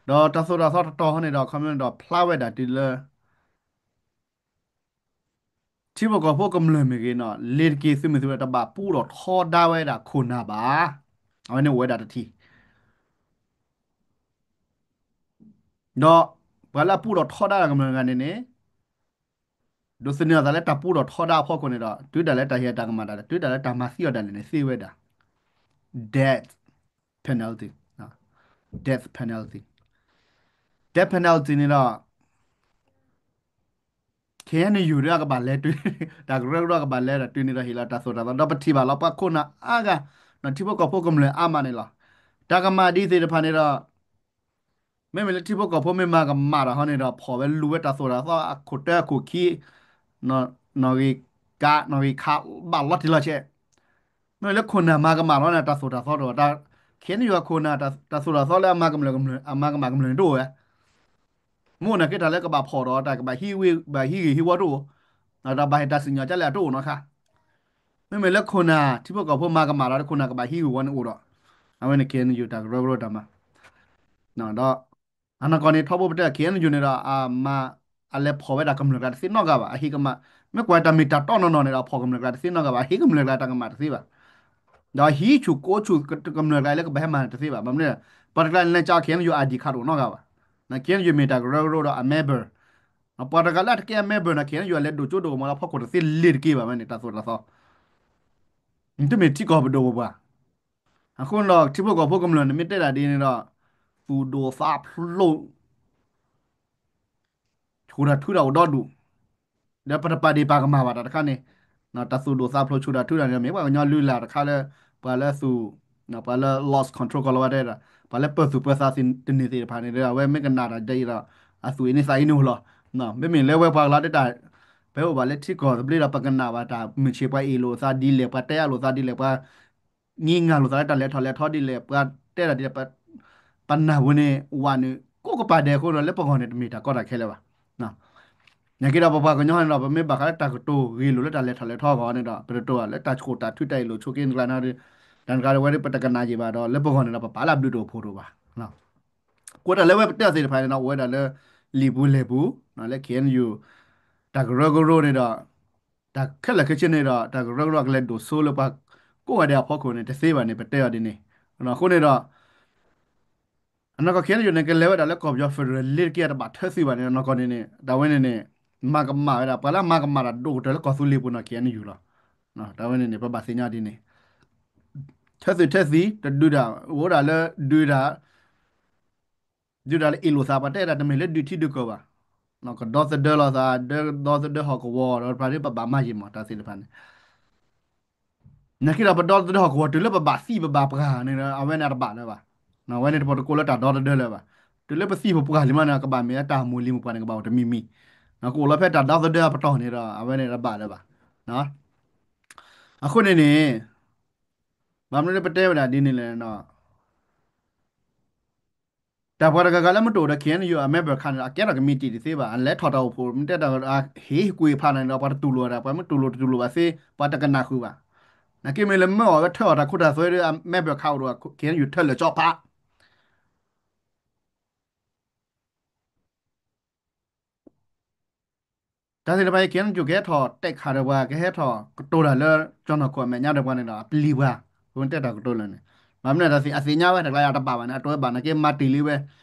ဒီးတၢ်သိၣ်တၢ်သီတတီၤဟီန့ၣ်ဒီး ခီမ့ၢ်န့ၣ်ဒီး ဖျါဝဲဒၣ်တုၤလၢ ထံဖိကီၢ်ဖိကမျၢၢ်မ့ၢ်ဂ့ၤန့ၣ် လ့ၤတက့ၢ်သုးမုၢ်သုးဘိ တဘၣ်ပူထီၣ်ထီဒါဝဲဒၣ်ခိၣ်နၢ်ဘၣ်. အဝဲန့ၣ်အိၣ်ဝဲဒၣ်တထံၣ် ဒီးပှၤလၢအပူထီၣ်ထီဒါတၢ်ကမျၢၢ်တဂၤန့ၣ်န့ၣ် ဒိးသန့ၤအသးလၢတၢ်ပူထီၣ်ထီဒါအဖီခိၣ်န့ၣ်ဒီး တုၤဒၣ်လဲာ်တၢ်ဟ့ၣ်တၢ်ကမၣ်တၢ် တုၤဒၣ်လဲာ်တၢ်မၤသံအီၤဒၣ်လဲာ်န့ၣ် သ့ဝဲဒၣ် death penalty, death penalty, death penalty န့ၣ်ဒီး ခ့ၣ်အဲၣ်ယူၣ် ဒီးအကဘၣ်လဲၤတုၤ, တၢ်ကရၢကရိအကဘၣ်လဲၤဒီးတုၤန့ၣ်ဒီး ဟ့ၣ်လီၤတၢ်သိၣ်တၢ်သီ ဒီးပထံၣ်ဘၣ်လီၤ ပှၤခိၣ်နၢ်အါဂၤ ထံဖိကီၢ်ဖိကမျၢၢ်အါမးန့ၣ်လီၤ. တၢ်ကမၣ်ဒ်သ့ၣ်တဖၣ်န့ၣ်ဒီး မ့မ့ၢ်လၢထံဖိကီၢ်ဖိမ့ၢ်မၤကမၣ်တၢ်ဟီန့ၣ်ဒီး ဖီၣ်ဝဲလူၤဝဲတၢ်သိၣ်တၢ်သီအခိၣ်တၢအခိၣ်ခံ နီၣ်ဂံၢ်ကး နီၣ်ဂံၢ်ခး ဘၣ်လီၤတံၢ်လီၤဆဲး. မ့မ့ၢ်လၢခိၣ်နၢ်မၤကမၣ်လီၤန့ၣ် တၢ်သိၣ်တၢ်သီတအိၣ်, ခ့ၣ်အဲၣ်ယူၣ်အခိၣ်နၢ် တၢ်သိၣ်တၢ်သီလၢအမၤကမၣ်ကမျၢၢ် အမၤကမၣ်ကမျၢၢ်န့ၣ်တအိၣ်ဝဲ. မ့ၢ်အိၣ်နာ်က့တၢ်လၢကဘၣ်ဖီၣ်ဒီး တၢ်ကဘၣ်ဟံးဝ့ၢ် ဘၣ်ဟံးဂ့ၢ်ဟံးဝီတအိၣ်, ဒီးဘၣ်ဟ့ၣ်တၢ်စံၣ်ညီၣ်ကလဲၣ်တအိၣ်နီတခါ. မ့မ့ၢ်လၢခိၣ်နၢ် ထံဖိကီၢ်ဖိမၤကမၣ်ဒီး ခိၣ်နၢ်ကဘၣ်ဟံးဂ့ၢ်ဝီန့ၣ်အိၣ်ဒီး အဝဲန့ၣ် ခ့ၣ်အဲၣ်ယူၣ် တၢ်ကရၢကရိတၢ်မၤ ဒီး အနီၢ်ကီၢ်န့ၣ် ထီဘိပတဲ K N U န့ၣ်ဒီး အမၤ အလဲၤဖီၣ်ဝဲဒၣ်ကမျၢၢ်ကျါတသ့နီတဂၤဘၣ်, အဟ့ၣ်ကမၣ်, မ့ၢ်ကွၢ်တၢ်မ့ၢ်တၢ်တီနီၢ်နီၢ်န့ၣ်ဒီး ဖီၣ်ကမျၢၢ်ကျါတသ့နီတဂၤဘၣ်, အဟ့ၣ်ကမျၢၢ်ကျါတၢ်ကမၣ်တသ့ဘၣ်. ဒီးဟံးဆူၣ်ကိးဆူၣ်ကမျၢၢ်ကျါလၢကဘၣ်ဟဲမၤန့ၣ်တသ့ဘၣ်, ဘၣ်မနုၤလဲၣ်, ပှၤတကျါန့ၣ်လဲၤကၠါ K N U I D ခးတအိၣ်နီတဂၤဘၣ်. K N U မ့ၢ်တၢ်ကရၢကရိဒီးအ member, ပှၤတဂၤလၢအတကဲအ member န့ၣ် K N U အလဲၤဒိၣ်ကၠိဒိၣ်ကမီၤလၢဖီခိၣ်တသ့လ့ၤတက့ၢ်ဘၣ်ဝဲန့ၣ် တၢ်သိၣ်တၢ်သီ နတမ့ၢ်ထံကီၢ်ပဒိၣ်ပပှၢ်. အဃိန့ၣ်ဒီး ထံဖိကီၢ်ဖိကမျၢၢ်န့ၣ် မ့ၢ်တဲဒၣ်ဒ်န့ၣ်ဒီး သူၣ်ဒိၣ်သးဖျိး ဆူၣ်တၢ်ထုတၢ်အိၣ်ဒီဒူၣ်, ဒီးပတပာ်ဒ့ၣ်ပာ်ကမၣ်ဘၣ်တၢ်တခါန့ၣ်, တၢ်သူၣ်ဒိၣ်သးဖျိးဆူၣ်တၢ်ထုတၢ်န့ၣ် မ့ၢ်ပှၤကညီလုၢ်လၢ်တခါလၢ ပှၤလၢသူၣ်, ပှၤလၢ lost control ကီၢ်လီၤဝဲတဲဒၣ် ပှၤလၢပၢၢ်သူၣ်ပၢၢ်သးသ့ၣ်တန့ၢ်သ့ၣ်တဖၣ်န့ၣ်ဒီး အဝဲမ့ၢ်ကနၣ်တၢ်ဒ်အံၤဒီး အသူၣ်အ့န့သးအ့န့ၣ်အိၣ်လီၤ. မ့မ့ၢ်လၢဝဲပှၤကလီၤတဲတၢ် ပအိၣ်ဘၣ်လၢထံကီၢ်သဘျ့ဒီး ပကနၣ်ဘၣ်တၢ်မုၢ်ဆ့ၣ်ပှၤအ့ၣ်လိာ်သးဒ်လဲၣ် ပှၤတဲအလိာ်သးဒ်လဲၣ် ပှၤ ငံၤငၢ်လိာ်သးလၢတၢ်လဲၤထီၣ်လဲၤထီဒ်လဲၣ် ပှၤတဲဒၣ်ဒ်လဲၣ် ပနၢ်ပူၤန့ၣ် ဝးနုာ်ကိးကပၤဒဲးအဃိဒီး လၢပဂီၢ်န့ၣ် တမ့ၢ်တၢ်ကီတၢ်ခဲလၢၤဘၣ်. နာ်က့ဒီးပပှၤကညီန့ၣ်ဒီး ပမ့ၢ်ဘၣ်ဃးလၢတၢ်ကတိၤဂ့ၢ်လိာ်လၢတၢ်လဲၤထီၣ်လဲၤထီအဂီၢ်န့ၣ်ဒီး ပတတိၤလၢတၢ်ဆှိၣ်တၢ်ထုတၢ်အ့ၣ်လိာ်ဆိးက့န့ၣ်ကျါန့ၣ်ဒီး တၢ်န့ၣ်ကျါဒီးဝဲဒၣ်ပတကနၣ်ယံာ်ဘၣ်ဒီး လၢပဂီၢ်န့ၣ်ဒီး ပပာ်လၢအဘျုးတအိၣ်ဖှိၣ်တအိၣ်ဘၣ်. အဃိတၢ်လၢဝဲပတဲအီၤသ့ၣ်တဖၣ်န့ၣ်ဒီး အိၣ်ဝဲဒၣ်လၢ လံာ်ပူၤလဲၢ်ပူၤ လၢ K N U တၢ်ကရၢကရိန့ၣ်ဒီး တၢ်ခဲလၢာ်ခဲဆ့န့ၣ်ဒီး တၢ်ကရၢကရိကလဲၤဒိၣ်စိလၢပှၤကိးဂၤဒဲးအဖီခိၣ်န့ၣ် တသ့ဘၣ်န့ၣ် ပတဲအီၤဒ်န့ၣ်. အဃိန့ၣ်ဒီး အနီၢ်ကီၢ် K N U န့ၣ် ကလဲၤဝဲဒၣ်လၢကီၢ်ပယီၤ federal လ့ၤတက့ၢ် တဘၣ်ထၢသုးဘၣ်န့ၣ် အနီၢ်ကီၢ်န့ၣ်န့ၣ် တၢ်ဝဲန့ၣ်န့ၣ် မၤကမၣ်ဝဲဒၣ် ပှၤလၢအမၤကမၣ်တၢ်ဒိၣ်ကတၢၢ်လၢကီၢ်သူလ့ၤပူၤန့ၣ် K N U လီၤ. တၢ်ဝဲန့ၣ်န့ၣ် ပဘၣ်သ့ၣ်ညါဒ်န့ၣ် ထၢသုးထၢသံ တဒုးတၢ် အိၣ်ဒၣ်လၢဒုးတၢ် ဒုးတၢ်လၢအ့ၣ်လိာ်သး ပှၤတဲဒၣ်တမ့ၢ်လၢဒုးထံဒုးကီၢ်ဘၣ်, ကဒီသဒၢလိာ်သး ဒီသဒၢဟီၣ်ကဝီၤဒီး ပှၤဒ်ပဘၣ်မၤယံာ်မး တၢ်သ့ၣ်တဖၣ်န့ၣ် နာ်က့ဒီးပဒီသဒၢဟီၣ်ကဝီၤ တုၤလၢပဘၣ်သံပဘၣ်ပှၢ်န့ၣ် အဝဲန့ၣ်တဘၣ်လၢၤဘၣ်. အဝဲန့ၣ်တပတကိးလၢတၢ်ဒီသဒၢလၢၤဘၣ်. တုၤလၢပသံပပှၢ်လံမးန့ၣ် ကဘၣ်မ့ၢ်တၢ်မိၢ်လံမိၢ်ပှၢ်န့ၣ် ကဘၣ်အိၣ်တမံၤမံၤ, ကအိၣ်လီၤဖဲတၢ်ဒီသဒၢအပတီၢ်န့ၣ်ဒီး အဝဲန့ၣ်တဘၣ်လၢၤဘၣ်. အဃိန့ၣ်န့ၣ် ဘၣ်မနုၤလၢပတဲဝဲဒၣ်ဒ်န့ၣ်လဲၣ်န့ၣ် တၢ်ပှၤတဂၤဂၤလၢမ့ၢ်တအိၣ်ဒီး K N U အ member card န့ၣ်ဒီး အကဲထီၣ်ကမံးတံာ်တသ့ဘၣ်, အလဲၤထီၣ်တၢ်အိၣ်ဖှိၣ် မ့ၢ်တဲတၢ် အဟ့ၣ်ကွံာ်ဖးန့ၣ်ဒီး ပှၤတတူၢ်လိာ်ဝဲဒၣ်, ပှၤမ့ၢ်တူၢ်လိာ်တတူၢ်လိာ်ဘၣ်သ့ ပှၤတကနၣ်ဃုာ်ဘၣ်. နာ်က့မ့ၢ်လၢမ့ၢ်အီၤဝဲထၢအီၤတၢ်ခိတၢ်သွဲဒီး အ member card အိၣ်ဒီး K N U ထၢလၢာ်ကၠီဖး တၢ်သ့ၣ်တဖၣ်အံၤ K N U ကဟဲထီၣ်တဲာ်ခးဒီးပှၤ ကဟဲထီၣ်ကတိၤတၢ်လၢကၠီၣ်နီၢ်ခိၣ်အမဲာ်ညါဒီးပှၤန့ၣ်ဒီး အပျံၤပှၤ, ပမ့ၢ်တဲတၢ်ကတိၤလၢာ်န့ၣ်, ဘၣ်မနုၤဒီး အသ့ၣ်ညါဝဲတၢ်ကျါအတဘၣ်ဘၣ်န့ၣ် အတဝဲဘၣ်နာ်က့ မၤတ့ၢ်လံဝဲ,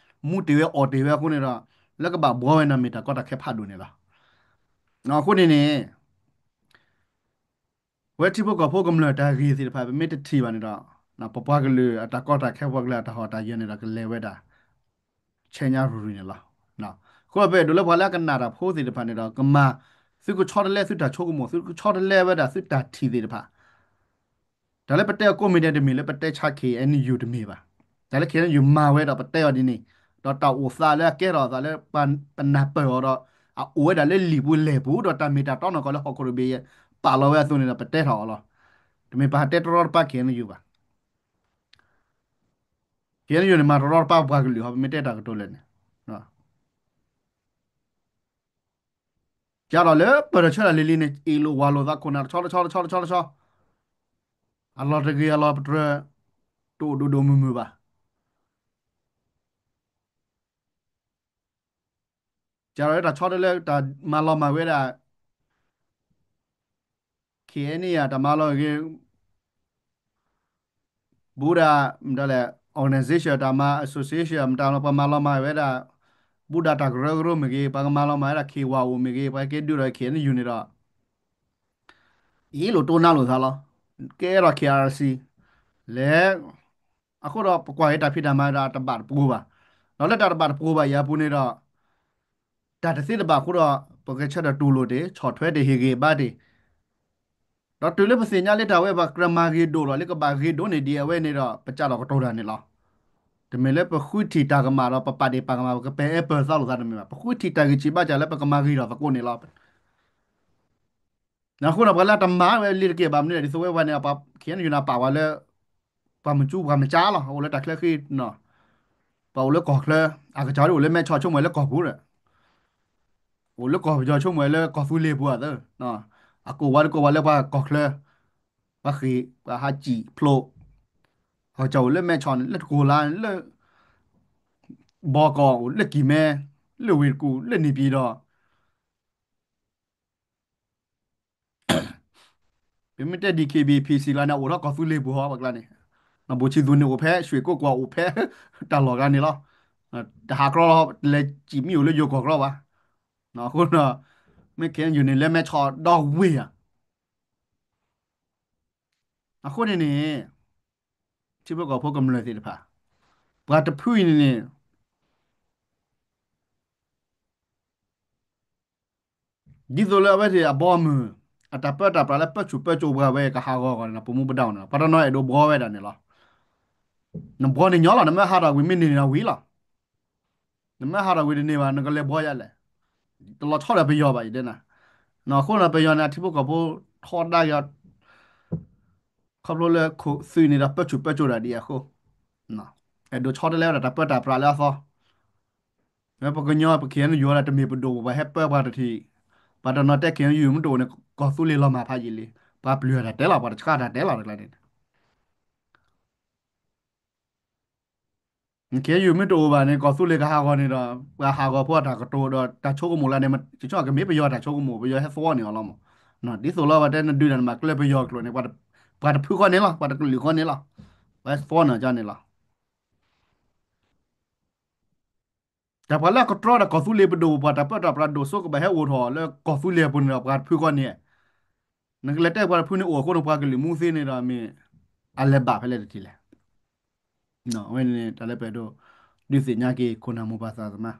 မူတ့ၢ်ဝဲအီၣ်တ့ၢ်ဝဲအဃိန့ၣ်ဒီး လၢကဘၣ်ဘှီဝဲန့ၣ်မ့ၢ်တၢ်ကီတၢ်ခဲဖးဒိၣ်န့ၣ်လီၤ. အဃိန့ၣ်န့ၣ် ပဝဲထံဖိကီၢ်ဖိကမျၢၢ်တၢ်ဂ့ၢ်သ့ၣ်တဖၣ် ပမ့ၢ်တထံၣ်ဘၣ်န့ၣ်ဒီး ပပှၤကလုာ်အတၢ်ကီတၢ်ခဲ ပှၤကလုာ်အတၢ်ဟီၣ်တၢ်ယၢၤန့ၣ်ဒီး ကလဲၤဝဲဒၣ် ဆဲးညါရူၤရူၤန့ၣ်လီၤ. အဃိပအဲၣ်ဒိးလၢပှၤလၢအကနၣ်တၢ်ဖိသ့ၣ်တဖၣ်န့ၣ်ဒီး ကမၤ သုကဆီတလဲသုတၢ်ဆိကမိၣ် သုကဆီတလဲဝဲဒၣ်သုတၢ်ထံၣ်သ့ၣ်တဖၣ် တၢ်လၢပတဲအကိးမံၤဒဲးတမ့ၢ်လၢပတဲဆါ K N U တမ့ၢ်ဘၣ်. တၢ်လၢ K N U မၤဝဲဒီးပတဲအီၤဒ်န့ၣ်, ဒီးတၢ်အိၣ်သးလၢအကဲထီၣ်အသးလၢပနၢ်ပၢၢ်အီၤဒီး အအိၣ်ဝဲဒၣ်လၢလံာ်ပူၤလဲၢ်ပူၤ ဒီးတၢ်မ့ၢ်တၢ်တီနီၢ်ကီၢ်လၢဟီၣ်ခိၣ်တဘ့ၣ်ယဲ ပာ်လီၤဝဲအသိးန့ၣ်ဒီး ပတဲထီၣ်အီၤလီၤ. တမ့ၢ်ပဟးတဲတရီတပါ K N U ဘၣ်. K N U န့ၣ် မၤတရီတပါပှၤကလုာ်ဟီ ပမ့ၢ်တဲတၢ်ကတိၤလဲၣ်န့ၣ် ကဒီးလၢပၢၢ်ထီၣ်ဆၢတၢ်လံၤလံၤန့ၣ် အ့ၣ်လိာ်ဝးလိာ်သးခိၣ်နၢ်တဆီတဆီတဆီတဆီတဆီ, အလီၤတဂ့ၤအလီၤပတြၢၤ တအိၣ်ဒိၣ်ဒိၣ်မုၢ်မုၢ်ဘၣ်. ကဒီးလၢတၢ်ဆီတလဲတၢ်မၤလီၤမၢ်ဝဲဒၣ် K N A တၢ်မၤလီၤဂ့ၤ ဘူးဒၣ် မတၤလဲၣ် organization တၢ်မၤ association မတၤလီၤပှၤမၤလီၤမၢ်ဝဲဒၣ် ဘူးဒၣ်တၢ်ကရၢကရိမ့ၢ်ဂ့ၤ ပှၤကမၤလီၤမၢ်ဝဲဒၣ် K Y O မ့ၢ်ဂ့ၤ ပှၤကဲဒုးဒီး K N U န့ၣ်ဒီး အ့ၣ်လိာ်တိၢ်နါလိာ်သးလီၤ. ကဲထီၣ် K R C လဲၣ်. အဃိဒီးပကွၢ်က့ၤတၢ်ဖံးတၢ်မၤဒီးတဘၣ်တပှိၤဘၣ်. ဒီးလၢတၢ်တဘၣ်တပှိၤဘၣ်အံၤအပူၤန့ၣ်ဒီး တၢ်တသ့တဘၣ်အဃိဒီး ပကဆၢထၢၣ်တူၢ်လိာ်တ့ၢ် ဆီၣ်ထွဲတ့ၢ် ဟ့ၣ်ဂ့ၤဘါတ့ၢ် ဒီးတုၤလၢပသ့ၣ်ညါလၢတၢ်ဝဲပှၤကြၢးမၤဂ့ၤဒိၣ်လီၤ လၢကဘၣ်ဂ့ၤဒိၣ်န့ၢ်ဒံးအဝဲန့ၣ်ဒီး ပကးထီၣ်ကတိၤတၢ်န့ၣ်လီၤ. တမ့ၢ်လၢပဃုထံၣ်တၢ်ကမၣ်ဒီး ပပာ်ဒ့ၣ်ပာ်ကမၣ် ပကပဲာ်အၢပၢၢ်သးလိာ်သးတမ့ၢ်ဘၣ်. ပဃုထံၣ်တၢ်ဂံၢ်ဆံးဘါစၢ်လၢပကမၤဂ့ၤထီၣ်သကိးန့ၣ်လီၤ. အဃိဒီးပှၤလၢအတမၤဝဲလံတက့ၢ်ဘၣ်မနုၤလဲၣ် ဒ်သိးဝဲပှၤန့ၣ် ပှၤ K N U န့ၣ် ပာ်ဝဲလၢ ပှၤမစူးပှၤမကၢလီၤ. အိၣ်လၢတၢ်ချၢဃံ ပှၤအိၣ်လၢကီၢ်ချၢ အကစၢ်ဒၣ်အိၣ်လၢမဲဆီးဆိကမိၣ်လၢကီၢ်ပူၤဒီး အိၣ်လၢကီၢ်ပယီၤဆိကမိၣ်လၢကီၢ်သူလ့ၤပူၤအသိး အကိးဝဲတကိးဝဲလၢပှၤကီၢ်ချၢ ပှၤဃ့ၢ် ပှၤဟးစံၣ်ဖျိး အကစၢ်အိၣ်လၢမဲဆီးန့ၣ် လၢတကိၢ်လါလၢ ဘီကီးအိၣ်လၢကံၢ်မဲ, လၢဝ့ၢ်တကူၣ် လၢန့ၣ်ပံၤဒီး ပမ့ၢ်တဲ DKBA PC လီၤန့ၣ် အိၣ်ထီၣ်ကီၢ်သူလ့ၤပူၤဟီ ပှၤကျါန့ၣ်, ဘူးဆံသူန့ၣ်အိၣ်ဖဲ ရွှေကုက္ကိုအိၣ်ဖဲ တၢ်လီၢ်ကျါန့ၣ်လီၤ. တဟးကြီလီၤ တလဲၤစံၣ်မံအိၣ်လၢယိၤကီၢ်ကြီဘၣ်. အဃိဒီး မ့ၢ် KNU န့ၣ် လဲမဲဆီဒီဝ့ၢ်ဧါ. အဃိန့ၣ်န့ၣ် ထံဖိကီၢ်ဖိကမျၢၢ်သ့ၣ်တဖၣ် ပှၤတဖုအံၤန့ၣ်န့ၣ် ဒ်သိးလၢအဝဲသ့ၣ်အဘီအမုၢ် အတၢ်ပၢတၢ်ပြးလၢပၢဆူၣ်ပၢစိးပှၤဝဲကဟးဂီၤဂီၤန့ၣ် ပမူပဒါန့ၣ်လီၤ. ပှၤတနီၤအဲၣ်ဒိးဘှီဝဲဒၣ်န့ၣ်လီၤ. နဘှီန့ၣ်ညီလီၤ, နမ့ၢ်ဟးထီၣ်ဝံၤမ့ၢ်န့ၢ်န့ၣ်ဒီးဝံၤလီၤ. နမ့ၢ်ဟးထီၣ်ဝံၤတန့ၢ်ဘၣ် နကလဲၤဘှီယၤလဲၣ်. တလီၤဆီဒီးပယီၤဘၣ်အံၤဒ်န့ၣ်. အဃိန့ၣ် ပယီၤန့ၣ် အထံဖိကီၢ်ဖိထီဒါက့ၤ ခီဖျိလၢခိၣ်သုးန့ၣ်ဒီးပၢဆူၣ်ပၢစိးဒၣ်ဒ်အဃိ အဲၣ်ဒိးဆီတလဲဝဲဒၣ်တၢ်ပၢတၢ်ပြးလၢအသီ. ပှၤကညီပ KNU ဒီးတမ့ၢ်ပဒိၣ်ပပှၤဟဲပၢပှၤတထံၣ်, ပှၤတနီၤတဲ KNU မ့ၢ်တအိၣ်န့ၣ် ကီၢ်သူလ့ၤလီၤမၢ်ဖးယံာ်လံ. ပှၤပျုၢ်တၢ်တဲလီၤ, ပှၤတဆှးတၢ်တဲလီၤတကျါန့ၣ်. KNU မ့ၢ်တအိၣ်ဘၣ်န့ၣ် ကီၢ်သူလ့ၤကဟးဂီၤန့ၣ်ဒီး ပှၤဟးဂီၤဖိအတၢ်ကတိၤဒီးတၢ်ဆိကမိၣ်လၢန့ၣ် ကမ့ၢ်ပယီၤတၢ်ဆိကမိၣ် ပယီၤဟဲသီန့ၢ်အီၤလီၤမး. ဒ်သိးလၢပှၤတဲနဒုးတၢ်နမၤကျဲပယီၤကျိာ်န့ၣ် ပှၤတဖုဃီန့ၣ်လီၤ, ပှၤတကလုာ်ဃီန့ၣ်လီၤ, ပှၤသီန့ၢ်အီၤန့ၣ်လီၤ. တၢ်ပှၤလၢအကတြီဒီးကီၢ်သူလ့ၤပဒိၣ်ပပှၤ တၢ်ပၢတၢ်ပြးဒိၣ်စိကဘၣ်ဟဲအိၣ်ထီၣ်လၢကီၢ်သူလ့ၤအပူၤန့ၣ်ဒီး ပှၤတဖုဃီန့ၣ်, နကလဲၤတဲပှၤတဖုန့ၣ်အိၣ်အဃိန့ၣ် ပှၤကလုာ်မူသ့န့ၣ်ဒီးမ့ၢ် အလဲၤဘၣ်ဖဲလဲၣ်တထံၣ်လဲၣ်. အဝဲန့ၣ် တၢ်လၢပအဲၣ်ဒိး ဒုးသ့ၣ်ညါက့ၤခိၣ်နၢ်မိၢ်ပၢ်သးသမါ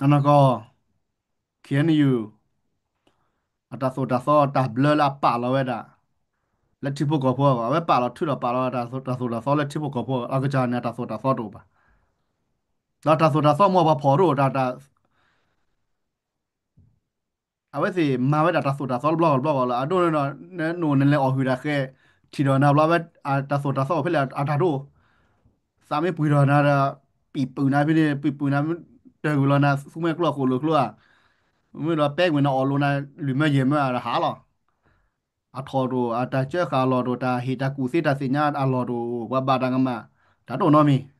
အနီၢ်ကီၢ် KNU အတၢ်သိၣ်တၢ်သီတၢ်ဘျၢလၢအပာ်လီၤဝဲဒၣ် လၢထံဖိကီၢ်ဖိအဂီၢ်, အဝဲပာ်လီၤထုးဒီးပာ်လီၤတၢ်သိၣ်တၢ်သီလၢထံဖိကီၢ်ဖိအဂီၢ်, အကစၢ်န့ၣ် အတၢ်သိၣ်တၢ်သီတအိၣ်ဘၣ်. ဒီးတၢ်သိၣ်တၢ်သီမ့ၢ်ပှၤဖီၣ်တအိၣ်တၢ် အဝဲသ့ၣ်မၤဝဲဒၣ်တၢ်သိၣ်တၢ်သီတဘျီဂီၢ်တဘျီဂီၢ်လီၤ. အဒိန့ၣ်ဒီး နအိၣ်နလဲၤအီၣ်ဟုၣ်တၢ်ဃဲၤ ထံၣ်ဒီးနၤဘျီဝဲ တၢ်သိၣ်တၢ်သီအိၣ်ဖဲလဲၣ်အတၢ်တအိၣ်, သးမ့ၢ်ပှံၢ်ထီၣ်နၤဒီး ပံာ်ပုာ်နၤဖဲန့ၣ် ပံာ်ပုာ်နၤ တၢ်ဂုာ်လီၤနၤ သူမှဲကျိအဃိၣ်လိာ်ကျိဧါ, မ့ၢ်ဒီးပဲကွံာ်နၤအီၣ်လိာ်နၤ လွံၢ်မၢယဲၢ်မၢအတဟးလီၤ. အထီၣ်တအိၣ် အတၢ်ကၢဃာ်အလီၢ်တအိၣ် တၢ်ဟ့ၣ်တၢ်ကူၣ်သ့တၢ်သ့ၣ်ညါအလီၢ်တအိၣ် ပှၤဘၣ်တၢ်ကမၣ် တၢ်တအိၣ်နီတမံၤ.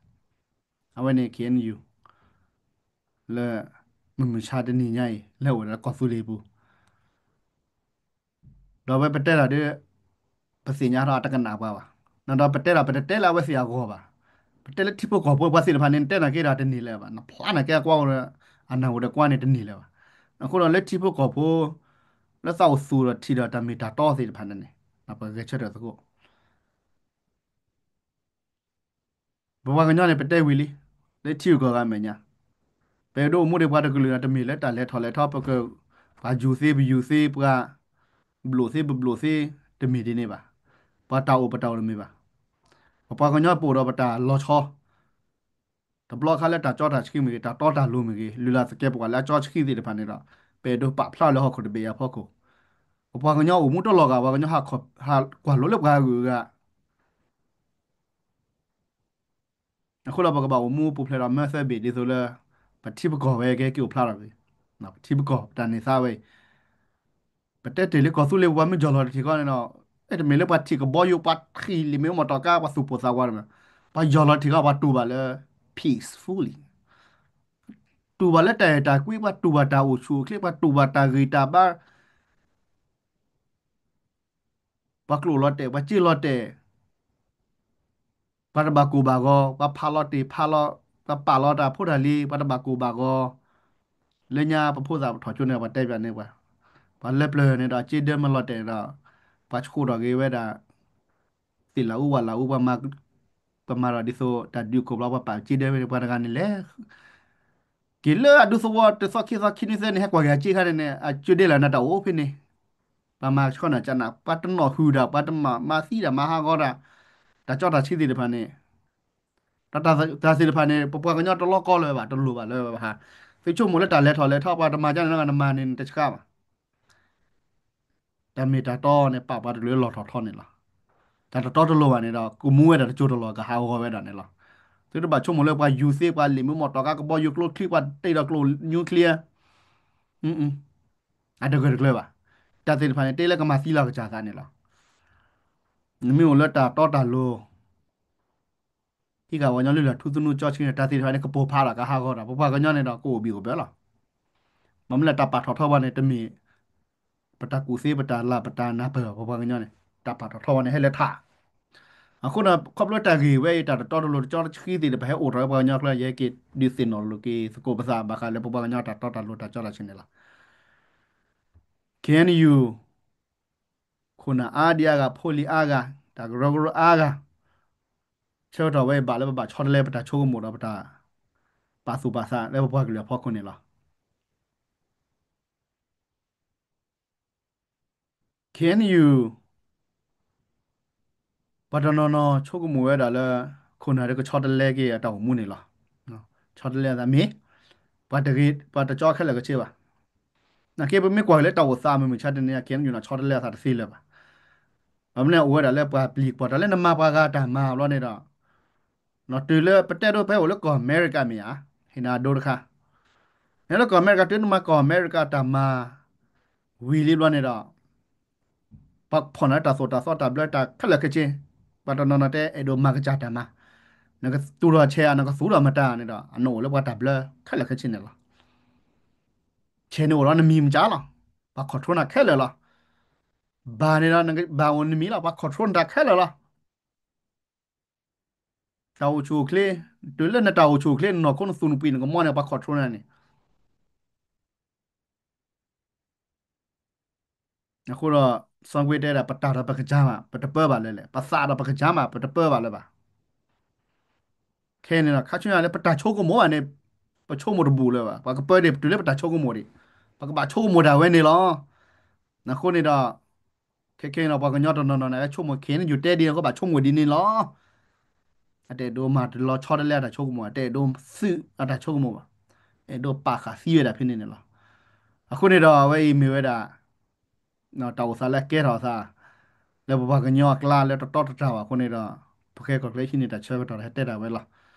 အဝဲန့ၣ် KNU လၢ မုၢ်မဆါတနံၤညါအံၤ လၢအိၣ်ဒီးကီၢ်သူလ့ၤပူၤ ဒီးဝဲပတဲတၢ်ဒီး ပသ့ၣ်ညါထီၣ်အတကနၣ်ပှၤဘၣ်. ဒီးပတဲတၢ် ပတတဲလၢအဝဲသ့ၣ်အဂီၢ်ဘၣ်. ပတဲလၢထံဖိကီၢ်ဖိပှၤသ့ၣ်တဖၣ်န့ၣ် နတဲနာ်က့ဒီးတန့ၢ်လၢၤဘၣ်. နဖျါနာ်က့အကွၢ် အနၢ်ဟူဒီးကွၢ်န့ၣ်တန့ၢ်လၢၤဘၣ်. အဃိဒီးလၢထံဖိကီၢ်ဖိ လၢသးအိၣ်သူၣ်ဒီးထံၣ်ဒီးတၢ်မ့ၢ်တၢ်တီသ့ၣ်တဖၣ်န့ၣ်န့ၣ် ပဂဲၤဆၢထၢၣ်သကိး ပပှၤကညီန့ၣ် ပတဲဝံၤလံ လၢထံဂုၤကီၢ်ဂၤအမဲာ်ညါ, ပအဲၣ်ဒိးအိၣ်မူဒီးပှၤတကလုာ်ဒီး တမ့ၢ်လၢတၢ်လဲၤထီၣ်လဲၤထီ ပက ပှၤယူၤသ့ပယူၤသ့ ပှၤ ဘျိးသ့ပဘျိးသ့ တမ့ၢ်ဒ်န့ၣ်ဘၣ်. ပှၤတၢ်အိၣ်ပတၢ်အိၣ်တမ့ၢ်ဘၣ်. ပပှၤကညီပအိၣ်ဒီးပတၢ်လီၤဆီ တဘျီခါလၢတၢ်စီတၢ်ဆှံမ့ၢ်ဂ့ၤ တၢ်တီတၢ်လိၤမ့ၢ်ဂ့ၤ လုၢ်လၢ်သကဲးပဝးလၢအစီဆှံသ့ၣ်တဖၣ်န့ၣ်ဒီး ပအဲၣ်ဒိးပာ်ဖျါလၢဟီၣ်ခိၣ်တဘ့ၣ်အံၤအဖီခိၣ်, ပပှၤကညီအိၣ်မူတလီၢ်ဂၤ ပှၤကညီဟးကွၢ်လိလၢပှၤဂုၤအဂၤ အဃိဒီးပကဘၣ်အိၣ်မူပူၤဖျဲးဒီးမၢသၢဘ့ၣ်ဒ်သိးလၢ ပထံပကီၢ်ဝဲကဟဲက့ၤအိၣ်ဖျါထီၣ်က့ၤ, ပထံပကီၢ်ပတၢ်န့ၢ်သါဝဲအံၤ, ပတဲတ့ၢ်လၢကီၢ်သူလ့ၤပပှၤမ့ၢ်ယီၢ်လီၤတထံၣ်ဃီန့ၣ်ဒီး အဲၣ်တမ့ၢ်လၢပှၤထံၣ်ကဘီယူၤ ပှၤထံၣ်လံာ်မ့ၢ်အိၣ်မီၢ်တီၤကါ ပှၤသူၣ်ပိၢ်သးဝးတမ့ၢ်, ပှၤယီၢ်လီၤတထံၣ်ဃီ ပှၤတူၢ်ဘၣ်လၢ peacefully တူၢ်ဘၣ်လၢတၢ်အဲၣ်တၢ်ကွံ ပှၤတူၢ်ဘၣ်တၢ်အိၣ်ဆူၣ်အိၣ်ချ့ ပှၤတူၢ်ဘၣ်တၢ်ဂံၢ်တၢ်ဘါ ပှၤကျိၣ်လီၤတဲာ် ပှၤစ့လီၤတဲာ်, ပှၤတဘၣ်ကိၢ်ဘၣ်ဂီၤ, ပှၤဖးလီၤတ့ၢ်ဖးလီၤ, ပှၤပာ်လီၤတၢ်ဖိတၢ်လံၤ ပှၤတဘၣ်ကိၢ်ဘၣ်ဂီၤ, လၢညါပဖိသၣ်ပထီၣ်ကၠိန့ၣ် ပှၤတဲပၠးန့ၢ်ပှၤ, ပှၤလၢပျၢၤန့ၣ်ဒီး စ့ဒၢမ့ၢ်လီၤတဲာ်ဒီး ပှၤဆှိးထီၣ်က့ၤဝဲဒၣ် သ့ၣ်လၢအူဝဲလၢအူ ပှၤမၤ, ပမၤဒီးဒ်သိးတၢ်ဒုးခိၣ်ဘျီ ပှၤပာ်စ့ဒၢဝဲန့ၣ် ပှၤတဂၤန့ၣ်လဲၣ် က့ၤလၢအဒူသဝီတသီခံသီခံနွံသၢနံၣ် ဟဲကွၢ်က့ၤအစ့ခါန့ၣ်န့ၣ် အစ့ဒၢလၢနတၢ်အိၣ်ဖဲန့ၣ်, ပှၤမၤဆှီနၤကနၣ် ပှၤတနီၣ်ဟုၣ်ဒၣ် ပှၤတမၤမၤသံဒၣ်မၤဟးဂီၤဒၣ်, တၢ်စီတၢ်ဆှံသ့ၣ်တဖၣ်န့ၣ်, တၢ်သ့ၣ်တဖၣ်န့ၣ် ပပှၤကညီတလီၤကီလၢၤဘၣ် တလိၣ်ဘၣ်လၢဘၣ်ဟါ, သုဆိကမိၣ်လၢတၢ်လဲၤထီၣ်လဲၤထီ ပှၤတမၤကန့ၣ် နမၤန့ၣ် နတဆှးဘၣ် တၢ်မ့ၢ်တၢ်တီန့ၣ် ပာ်ပှၤတကလုာ်လီၢ်ထီၣ်ထီန့ၣ်လီၤ. တၢ်တတီတလိၤဘၣ်န့ၣ်ဒီး ကမူဝဲဒၣ်တစိၢ်တလီၢ် ကဟးဂီၤဝဲဒၣ်န့ၣ်လီၤ. သုတဘၣ်ဆိကမိၣ်လၢပှၤယူၤသ့ ပှၤလံာ်မ့ၢ်မီၢ်တီၤကါ ကဘီယူၤကျိချံ ပှၤတ့ဒီးကျိ nuclear အတဂၢၢ်တကျၢၤဘၣ်. တၢ်သ့ၣ်တဖၣ်န့ၣ် တ့လၢကမၤသံလီၤကစၢ်သးန့ၣ်လီၤ. နမ့ၢ်အိၣ်လၢတၢ်တီတၢ်လိၤ ဟံးဃာ်ပှၤကညီလုၢ်လၢ်ထူသနူကၠီဆှံန့ၣ် တၢ်သ့ၣ်တဖၣ်န့ၣ် ကပိာ်ဖးဒီးကဟးဂီၤဒီး ပပှၤကညီန့ၣ်ဒီး ကအိၣ်ဘံၣ်အိၣ်ဘၢလီၤ. ဘၣ်မနုၤလဲၣ် တၢ်ပာ်ထီၣ်ထီပှၤန့ၣ် တမ့ၢ် ပတၢ်ကူၣ်သ့ ပတၢ်လၢ် ပတၢ်နၢ်ပၢၢ် ပပှၤကညီန့ၣ် တၢ်ပာ်ထီၣ်ထီပှၤန့ၣ် ဟဲလၢထး. အဃိန့ၣ် ခီဖျိတၢ်ဂ့ၢ်ဝဲအံၤ တၢ်တတီတလိၤတကၠီတဆှံသ့ၣ်တဖၣ် ဟဲအိၣ်ထီၣ်ဝဲပှၤကညီကျါ ယဟဲက့ၤဒုးသ့ၣ်နီၣ်လိာ်က့ၤသကိးပသး ဘၣ်ဃးလၢပပှၤကညီတၢ်တီတၢ်လိၤတၢ်ကၠီတၢ်ဆဲးန့ၣ်လီၤ. ခ့ၣ်အဲၣ်ယူၣ် ခိၣ်နၢ်အါဒံအါဂၤ ဖိလံၤအါဂၤ တၢ်ကရၢကရိအါဂၤ ဆၢကတီၢ်ဝဲအံၤဘၣ်လၢပဘၣ်ဆီတလဲပတၢ်ဆိကမိၣ်ဒီးပတၢ်ပာ်သူၣ်ပာ်သးလၢပပှၤကလုာ်အဖီခိၣ်န့ၣ်လီၤ. ခ့ၣ်အဲၣ်ယူၣ် ပှၤတနီၤနီၤဆိကမိၣ်ဝဲဒၣ်လၢ ခိၣ်နၢ်ဒီးကဆီတလဲက့ၤအတၢ်အိၣ်မူန့ၣ်လီၤ. ဆီတလဲအသးမ့ၢ် ပှၤတဂ့ၤ ပှၤတကၠီခဲလၢာ်ခဲဆ့ဘၣ်. နာ်က့ပမ့ၢ်ကွၢ်က့ၤလၢတၢ်အိၣ်သးအမုၢ်မဆါတနံၤ ခ့ၣ်အဲၣ်ယူၣ်န့ၣ် ဆီတလဲအသးတသ့လၢၤဘၣ်. ဘၣ်မနုၤန့ၣ် အိၣ်ဝဲဒၣ်လၢပှၤပျံၤကွၢ်တၢ်လၢနမၤပှၤဂၤတၢ်မၤဘျီန့ၣ်ဒီး တုၤလၢပတဲဒိပဟဲအိၣ်လၢကီၢ်အမဲရကၤမ့ၢ်ဧါ, ဟ့ၣ်နၤအဒိတခါ, ဟဲလၢကီၢ်အမဲရကၤ တုၤနမၤကီၢ်အမဲရကၤတၢ်မၤ ဝံၤလံဘျီန့ၣ်ဒီး ပှၤဖီၣ်နၤလၢတၢ်သိၣ်တၢ်သီတၢ်ဘျၢတၢ်ခဲလၢာ်ခဲဆ့, ပှၤတနီၤနီၤတဲအဲၣ်ဒိးမၤကစၢ်တၢ်မၤ, နကသူၣ်ထီၣ်ဆဲးဧါ နကသူၣ်ထီၣ်မတၤန့ၣ်ဒီး အနအိၣ်လၢပှၤတၢ်ဘျၢခဲလၢာ်ခဲဆ့န့ၣ်လီၤ. ဆဲးန့ၣ်အိၣ်ဒီးနမံၤမစၢ်လီၤ, ပှၤ control နၤခဲလၢာ်လီၤ. ဘၣ်န့ၣ်ဒီး ဘၣ်အိၣ်နမံၤလီၤ, ပှၤ control နတၢ်ခဲလၢာ်လီၤ. တၢ်အိၣ်ဆူၣ်အိၣ်ချ့, တုၤလၢနတၢ်အိၣ်ဆူၣ်အိၣ်ချ့ နနီၢ်ခိနသူၣ်နပှံၤနကမီန့ၣ် ပှၤ control နၤန့ၣ်. အဃိဒီး စီၤကွ့တဲဒၣ် ပတၢ်ဒီးပကစၢ်မး ပတပၢဘၣ်လၢၤလဲၣ်, ပသးဒီးပကစၢ်မး ပတပၢဘၣ်လၢၤဘၣ်. ခဲအံၤန့ၣ်ဒီး ခါဆူညါလၢပတၢ်ဆိကမိၣ်ဘၣ်န့ၣ် ပဆိကမိၣ်တဘူၣ်လၢၤဘၣ်, ပှၤကပၢဒၣ်တုၤလၢပတၢ်ဆိကမိၣ်ဒံး, ပကဘၣ်ဆိကမိၣ်ဒၣ်ဝဲန့ၣ်လီၤ. အဃိန့ၣ်ဒီး ခဲခဲအံၤဒီး ပှၤကညီတနီၤနီၤန့ၣ် ဟဲဆိကမိၣ် ခ့ၣ်အဲၣ်ယူၣ် တဲဒ်န့ၣ်အဃိ ဘၣ်ဆိကမိၣ်ဒ်န့ၣ်လီၤ. အတအဲၣ်ဒိးမၤတလီၤဆီတလဲအတၢ်ဆိကမိၣ်, အတအဲၣ်ဒိးသုးအတၢ်ဆိကမိၣ်ဘၣ်, အဲၣ်ဒိးပာ်ဃာ်သံဝဲဒၣ်ဖဲန့ၣ်န့ၣ်လီၤ. အဃိန့ၣ်ဒီး အဝဲအံၤမ့ၢ်ဝဲဒၣ် တၢ်အိၣ်သးလၢအကဲထီၣ်အသး လၢပပှၤကညီအကျါလၢတတီတတြၢ်ဘၣ်အဃိန့ၣ်ဒီး ပဃဲကီၢ်ချၢဟံးန့ၢ်တၢ်ဆၢကတီၢ်ဒီးဟဲတဲဒၣ်ဝဲလီၤ.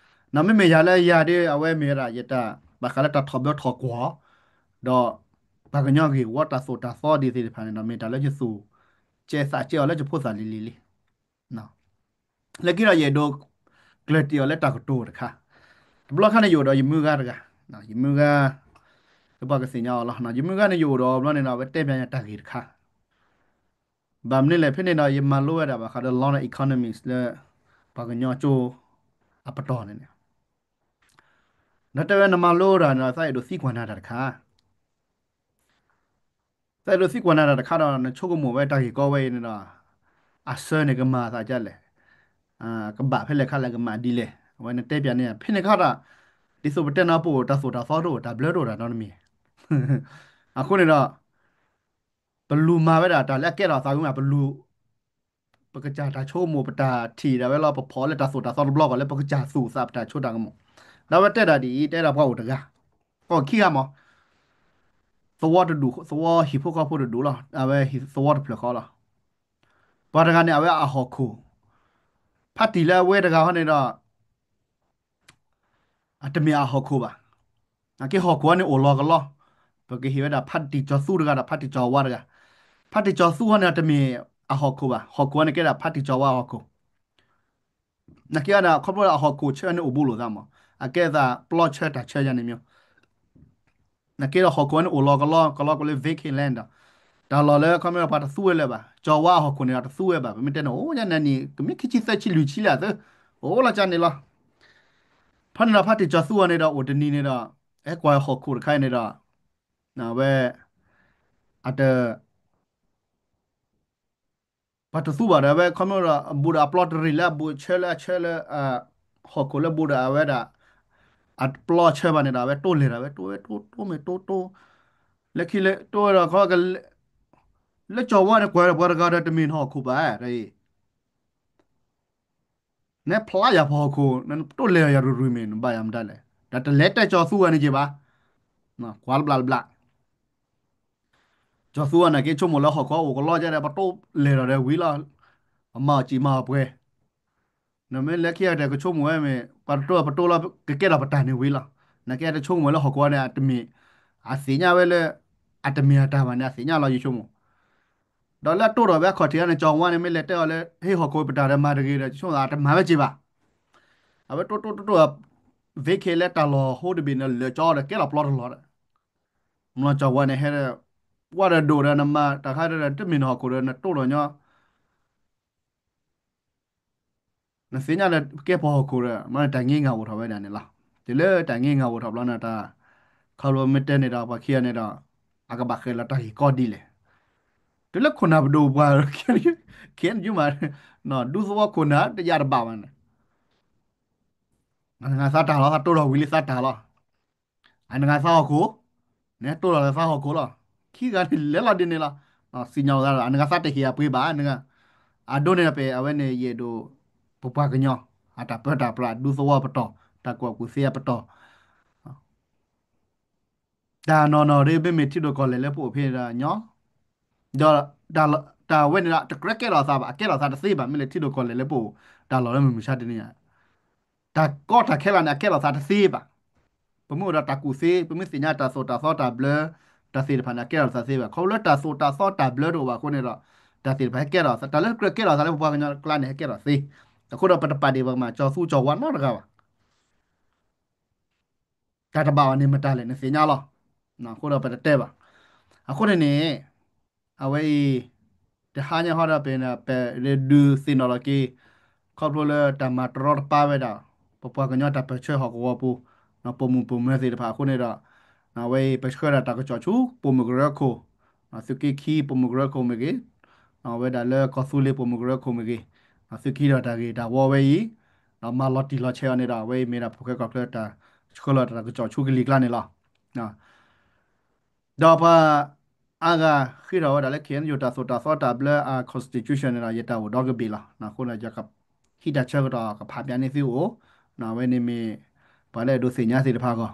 နီၢ်မ့မ့ၢ်ယၤလၢယၤဒီး အဝဲမ့ၢ်ဝဲဒၣ်ယတၢ် ဘၣ်ဃးလၢတၢ်ထီၣ်ဘၢထီၣ်ကွီၢ် ဒီး ပှၤကညီဂ့ၢ်ဝီတၢ်သိၣ်တၢ်သီဒ်သ့ၣ်တဖၣ်န့ၣ်ဒီး မ့ၢ်တၢ်လၢယသူၣ်ကဲသးကဲအီၤလၢယဖိသၣ်လံၤလံၤလံ လၢခံဒီးယအဲၣ်ဒိး ကျၢၢ်တ့ၢ်အီၤလၢတၢ်ကတိၤတခါ, တဘျီခါန့ၣ် ယအိၣ်ဒီးယမုၢ်ဂၤတဂၤ, ယမုၢ်ဂၤ လၢပှၤကသ့ၣ်ညါအီၤလီၤ. ယမုၢ်ဂၤန့ၣ် ယအိၣ်ဒီးအီၤဘျီန့ၣ်ဒီး အဝဲတဲပၠးညါတၢ်ဂ့ၢ်တခါ, ဘၣ်မနုၤလဲၣ် ဖဲန့ၣ်ဒီး ယမၤလိဝဲဒၣ်ဘၣ်ဃးဒီး law and economics လၢ ပှၤကညီကၠိ အပတီၢ်န့ၣ်န့ၣ်, ဒီးတဲဝဲနမၤလိတၢ်န့ၣ်ဒီး သးအဲၣ်ဒိးသံကွၢ်နၤတၢ်တခါ သးအဲၣ်ဒိးသံကွၢ်နၤတၢ်တခါဒီး နဆိကမိၣ်ဝဲတၢ်ဂ့ၢ်ကီဝဲအံၤန့ၣ်ဒီး အဆၢန့ၣ် ကမၤအသးဒ်လဲၣ်, ကဘၣ်ဖဲလဲၣ်ခါလဲၣ် ကမၤဒ်လဲၣ်, အဝဲနတဲပၠးန့ၢ် ဖဲန့ၣ်ခါဒီး ဒ်သိးပတဲနၤ ပအိၣ်တၢ်သိၣ်တၢ်သီတအိၣ် တၢ်ဘျၢတအိၣ်တၢ်နီတမံၤ, အဃိန့ၣ်ဒီး ပလူၤမၤဝဲဒၣ်တၢ်လၢအကဲထီၣ်သးဝံၤမး ပလူၤ ပကစၢ်တၢ်ဆိကမိၣ် ပတၢ်ထံၣ်ဒၣ်ဝဲလီၤ ပဖီၣ်လၢတၢ်သိၣ်တၢ်သီတဘျီဃီလၢပကစၢ်သူၣ်သးပတၢ်ဆိတၢ်ကမီၤ, ဒီးဝဲတဲဒၣ်ဒ်အံၤ တဲဒၣ်ပှၤအိၣ်တဂၤ, ပှၤအိၣ်ခံဂၤမး, သဝီတဒူၣ် သဝီဟံၣ်ဖိဃီဖိတဒူၣ်လီၤ အဝဲသဝီတဖျၢၣ်ဃီလီၤ, ပှၤတဂၤန့ၣ် အဝဲအဟီၣ်ခိၣ်, ဖါတံၢ်လၢအဝဲတဂၤဟီန့ၣ်ဒီး အတမ့ၢ်အဟီၣ်ခိၣ်ဘၣ်, နာ်က့ဟီၣ်ခိၣ်အံၤန့ၣ်အိၣ်လီၤကလီ, ပကဟ့ၣ်ဝဲဒၣ်ဖါတံၢ်ကၠီၤသူတဂၤဒီးဖါတံၢ်ကၠီၤဝါတဂၤ, ဖါတံၢ်ကၠီၤသူဟီန့ၣ် အတမ့ၢ်အဟီၣ်ခိၣ်ဘၣ်, ဟီၣ်ခိၣ်အံၤန့ၣ်ကဲဒၣ်ဖါတံၢ်ကၠီၤဝါအဟီၣ်ခိၣ်, နာ်က့ဒီး ခီဖျိအဟီၣ်ခိၣ်ဆၢန့ၣ်အိၣ်ဘူးလိာ်သးမး, အကဲအသးပျီဆၢတၢ်ဆၢယါန့ၣ်မး နာ်က့ဒီးဟီၣ်ခိၣ်န့ၣ်အိၣ်လီၤကလီ ကလီကလီလၢ vacant land ဒီး တၢ်လီၢ်လၢခီမ့ၢ်ပှၤတသူဝဲလၢၤဘၣ်, ကၠီၤဝါအဟီၣ်ခိၣ်န့ၣ်ဒီးတသူဝဲဘၣ်, ပမ့ၢ်တဲန့ၣ် အိၣ်ယါန့ၣ်နံၣ် ကမ့ၢ်ခံဆံသၢဆံလွံၢ်ဆံလၢအသၢ, အိၣ်လီၤကန့ၣ်လီၤ. ဖဲန့ၣ်ဒီးဖါတံၢ်ကၠီၤသူအီၤန့ၣ်ဒီး အိၣ်တနံၤန့ၣ်ဒီး ဟဲကွၢ်ဟီၣ်ခိၣ်တခါအံၤန့ၣ်ဒီး အဝဲ အတ ပှၤတသူဘၣ်ဒီး အဝဲခီမ့ၢ်ဒီး အဘူးဒီးအပျီတရံးလၢအဘူးဆၢလၢအဆၢလၢ ဟီၣ်ခိၣ်လၢဘူးဒီးအဝဲဒၣ် အပျီဆၢဘၣ်န့ၣ်ဒီး အဝဲတိၢ်လဲၤဒီး အဝဲတိၢ်ဝဲတိၢ်တိၢ်မ့ၢ်တိၢ်တိၢ် လၢခံလၢတိၢ်ဝဲဒီး ခီက လၢကၠီၤဝါန့ၣ် ကွၢ်ဒီးပှၤတဂၤဒီး တမ့ၢ်နဟီၣ်ခိၣ်ဘၣ် တၢ်အံၤ နဖျါယၤဖီဟီၣ်ခိၣ် နတိၢ်လဲၤယၤရူၤရူၤမ့ၢ် နဘၣ်ယၤမတၤလဲၣ် ဒီးတလဲၤတဲကၠီၤသူဂၤန့ၣ်က့ၤဘၣ် ကွၢ်လၢဘျးလၢဘျး ကၠီၤသူဂၤန့ၣ်က့ၤဆိကမိၣ်လၢဟီၣ်ခိၣ်အိၣ်ကလီကဲဒီး ပတိၢ်လဲၤဒီးဝံၤလီၤ အမၤအီၣ်စံၣ်မၤအီၣ်ပှဲၤ နမ့ၢ်လၢခံဂၤတၢ်ကဆိကမိၣ်ဝဲမ့ၢ် ပှၤတတိၢ်ပတိၢ်လီၤ ကကဲထီၣ်ပတၢ်န့ၣ်ဝံၤလီၤ နကဲတဆိကမိၣ်ဝဲလၢဟီၣ်ခိၣ်န့ၣ် အတမ့ၢ် အသ့ၣ်ညါဝဲလၢ အတမ့ၢ်အတၢ်ဘၣ်န့ၣ် အသ့ၣ်ညါလီၤယဆိကမိၣ် ဒီးလၢအတိၢ်ဒီးဝဲအခီၣ်ထံးန့ၣ် ကၠီၤဝါန့ၣ် မ့ၢ်လဲၤတဲအီၤလၢ ဟ့ၣ်ဟီၣ်ခိၣ်ပတၢ်ဒီးမၤတဂ့ၤဒီး ဆိကမိၣ်အတမၤဝဲက့ၤဘၣ် အဝဲတိၢ်တိၢ်တိၢ်တိၢ် ဝ့ၢ်ခ့လၢတၢ်လီၢ်ဟိတဘ့ၣ်န့ၣ် လၢာ်ကၠီဒီးကဲလီၤပျီတလီၢ်ဒီး မလီၤကၠီဝါန့ၣ် ဟဲ ဝါဒီးဒိၣ်ဒီးနမၤတၢ်ခါဒီး တမ့ၢ်နဟီၣ်ခိၣ်ဒီး နတိၢ်လီၤညီ နသ့ၣ်ညါဒီး ကဲပှၤဟီၣ်ခိၣ်ဒီး မ့ၢ်တၢ်င့ငါအိၣ်ထီၣ်ဝဲဒၣ်န့ၣ်လီၤ. တုၤလၢတၢ်င့ငါအိၣ်ထီၣ်ဘျီန့ၣ် တၢ် ခီဖျိမ့ၢ်တဲန့ၣ်ဒီး ပှၤခံဂၤန့ၣ်ဒီး အကဘၣ်ဃဲၤလီၤတၢ်ဂ့ၢ်ကီဒ်လဲၣ်. တုၤလၢခိၣ်နၢ်ပဒိၣ်ပှၤ ခဲအံၤမး ဒူသဝီခိၣ်နၢ်တယၢ်တဘၣ်ဘၣ်န့ၣ် နဂၤသးတၢ်လီၤ သးတိၢ်ထီၣ်ဝံၤလံသးတၢ်လီၤ. အနဂၤသးဟီၣ်ခိၣ် နတိၢ်ထီၣ်လၢသးဟီၣ်ခိၣ်လီၤ. ခံဂၤန့ၣ်လဲၤလီၤဒ်န့ၣ်လီၤ. စံၣ်ညီၣ်လီၤသးဒီး အနဂၤသးတဟ့ၣ်အပှ့ၤဘၣ် နဂၤ အဒိန့ၣ်ဒီး ပအဝဲန့ၣ်ယအဲၣ်ဒိး ပပှၤကညီ အတၢ်ပၢတၢ်ပြး ဒူသဝီပတီၢ် တၢ်ကူၣ်ဘၣ်ကူၣ်သ့အပတီၢ် တၢ်နီၢ်နီၢ်ဒ် မ့မ့ၢ်ထံဒိၣ်ကီၢ်လဲၢ်လၢပအိၣ်ဖဲန့ၣ်ဒီးညီ ဒီး တၢ်ဝဲန့ၣ်ဒီး တကြၢးကဲထီၣ်သးဘၣ် အကဲထီၣ်သးတသ့ဘၣ် မ့ၢ်လၢထံဒိၣ်ကီၢ်လဲၢ်လၢပအိၣ် တၢ်လီၢ်လၢမုၢ်မဆါတနံၤညါ တၢ်ကီတၢ်ခဲလၢာ်န့ၣ် အကဲထီၣ်သးတသ့ဘၣ်. ပမ့ၢ်အိၣ်ဒီးတၢ်ကူၣ်သ့ ပမ့ၢ်သ့ၣ်ညါတၢ်သိၣ်တၢ်သီတၢ်ဘျၢ တၢ်သ့ၣ်တဖၣ်န့ၣ် အကဲထီၣ်သးသ့ဘၣ်. ခီဖျိလၢတၢ်သိၣ်တၢ်သီတၢ်ဘျၢတအိၣ်ဘၣ်အဃိန့ၣ်ဒီး တၢ်သ့ၣ်တဖၣ်ဟဲကဲထီၣ်သး တၢ်လၢကြၢးကဲထီၣ်သးလၢပပှၤကညီကျါန့ၣ် ဟဲကဲထီၣ်သ့. အဃိဒီးပတပာ်ဒ့ၣ်ပကမၤကၠီၤသူကၠီၤဝါနီတဂၤဘၣ် တၢ်တဘၣ်ဘၣ်န့ၣ်မတၤလဲၣ် နသ့ၣ်ညါလီၤ. အဃိဒီးပတတဲဘၣ်. အဃိန့ၣ်န့ၣ် အဝဲအံၤ တဟါညါဟီဒီး ပ ပဒုးသ့ၣ်နီၣ်လီၤက့ၤ ခီဖျိလၢတၢ်မၤတရီတပါဝဲဒၣ် ပပှၤကညီတၢ်ပၢၢ်ဆၢဟီၣ်ကဝီၤပူၤ ပိာ်မုၣ်ပိာ်မၢၤသ့ၣ်တဖၣ်အဃိန့ၣ်ဒီး အဝဲအံၤ ပဆှၢဒၣ်တၢ်ကစီၣ်ဆူ ပိာ်မုၣ်ကရၢခိၣ် သုးက့ခံပိာ်မုၣ်ကရၢခိၣ်မ့ၢ်ဂ့ၤ အဝဲဒၣ်လၢကီၢ်သူလ့ၤပိာ်မုၣ်ကရၢခိၣ်မ့ၢ်ဂ့ၤ သုးက့ဒီးတၢ်ဂ့ၢ်တၢ်ဝီဝဲအံၤ ဒီးမၤလီၤတံၢ်လီၤဆဲးအီၤန့ၣ်ဒီး အဝဲအံၤမ့ၢ်ဒၣ်ဖိၣ်ဃဲကီၢ်ချၢတၢ်ဆှၢလီၤတၢ်ကစီၣ်ဆူကလံၤကျါန့ၣ်လီၤ. ဒီးပှၤအါဂၤဃ့ထီၣ်ဝဲဒၣ်လၢ ခ့ၣ်အဲၣ်ယူၣ် တၢ်သိၣ်တၢ်သီတၢ်ဘျၢအ constitution န့ၣ်ဒီး ယတၢ်အိၣ်ဒီကဘ့ၣ်လီၤ. အဃိန့ၣ် ယကဟံးတၢ်ဆၢကတီၢ်ကဖးပၠးန့ၢ်သုအိၣ်, အဝဲန့ၣ်မ့ၢ် ပှၤလၢအဲၣ်ဒိးသ့ၣ်ညါသ့ၣ်တဖၣ်အဂီၢ်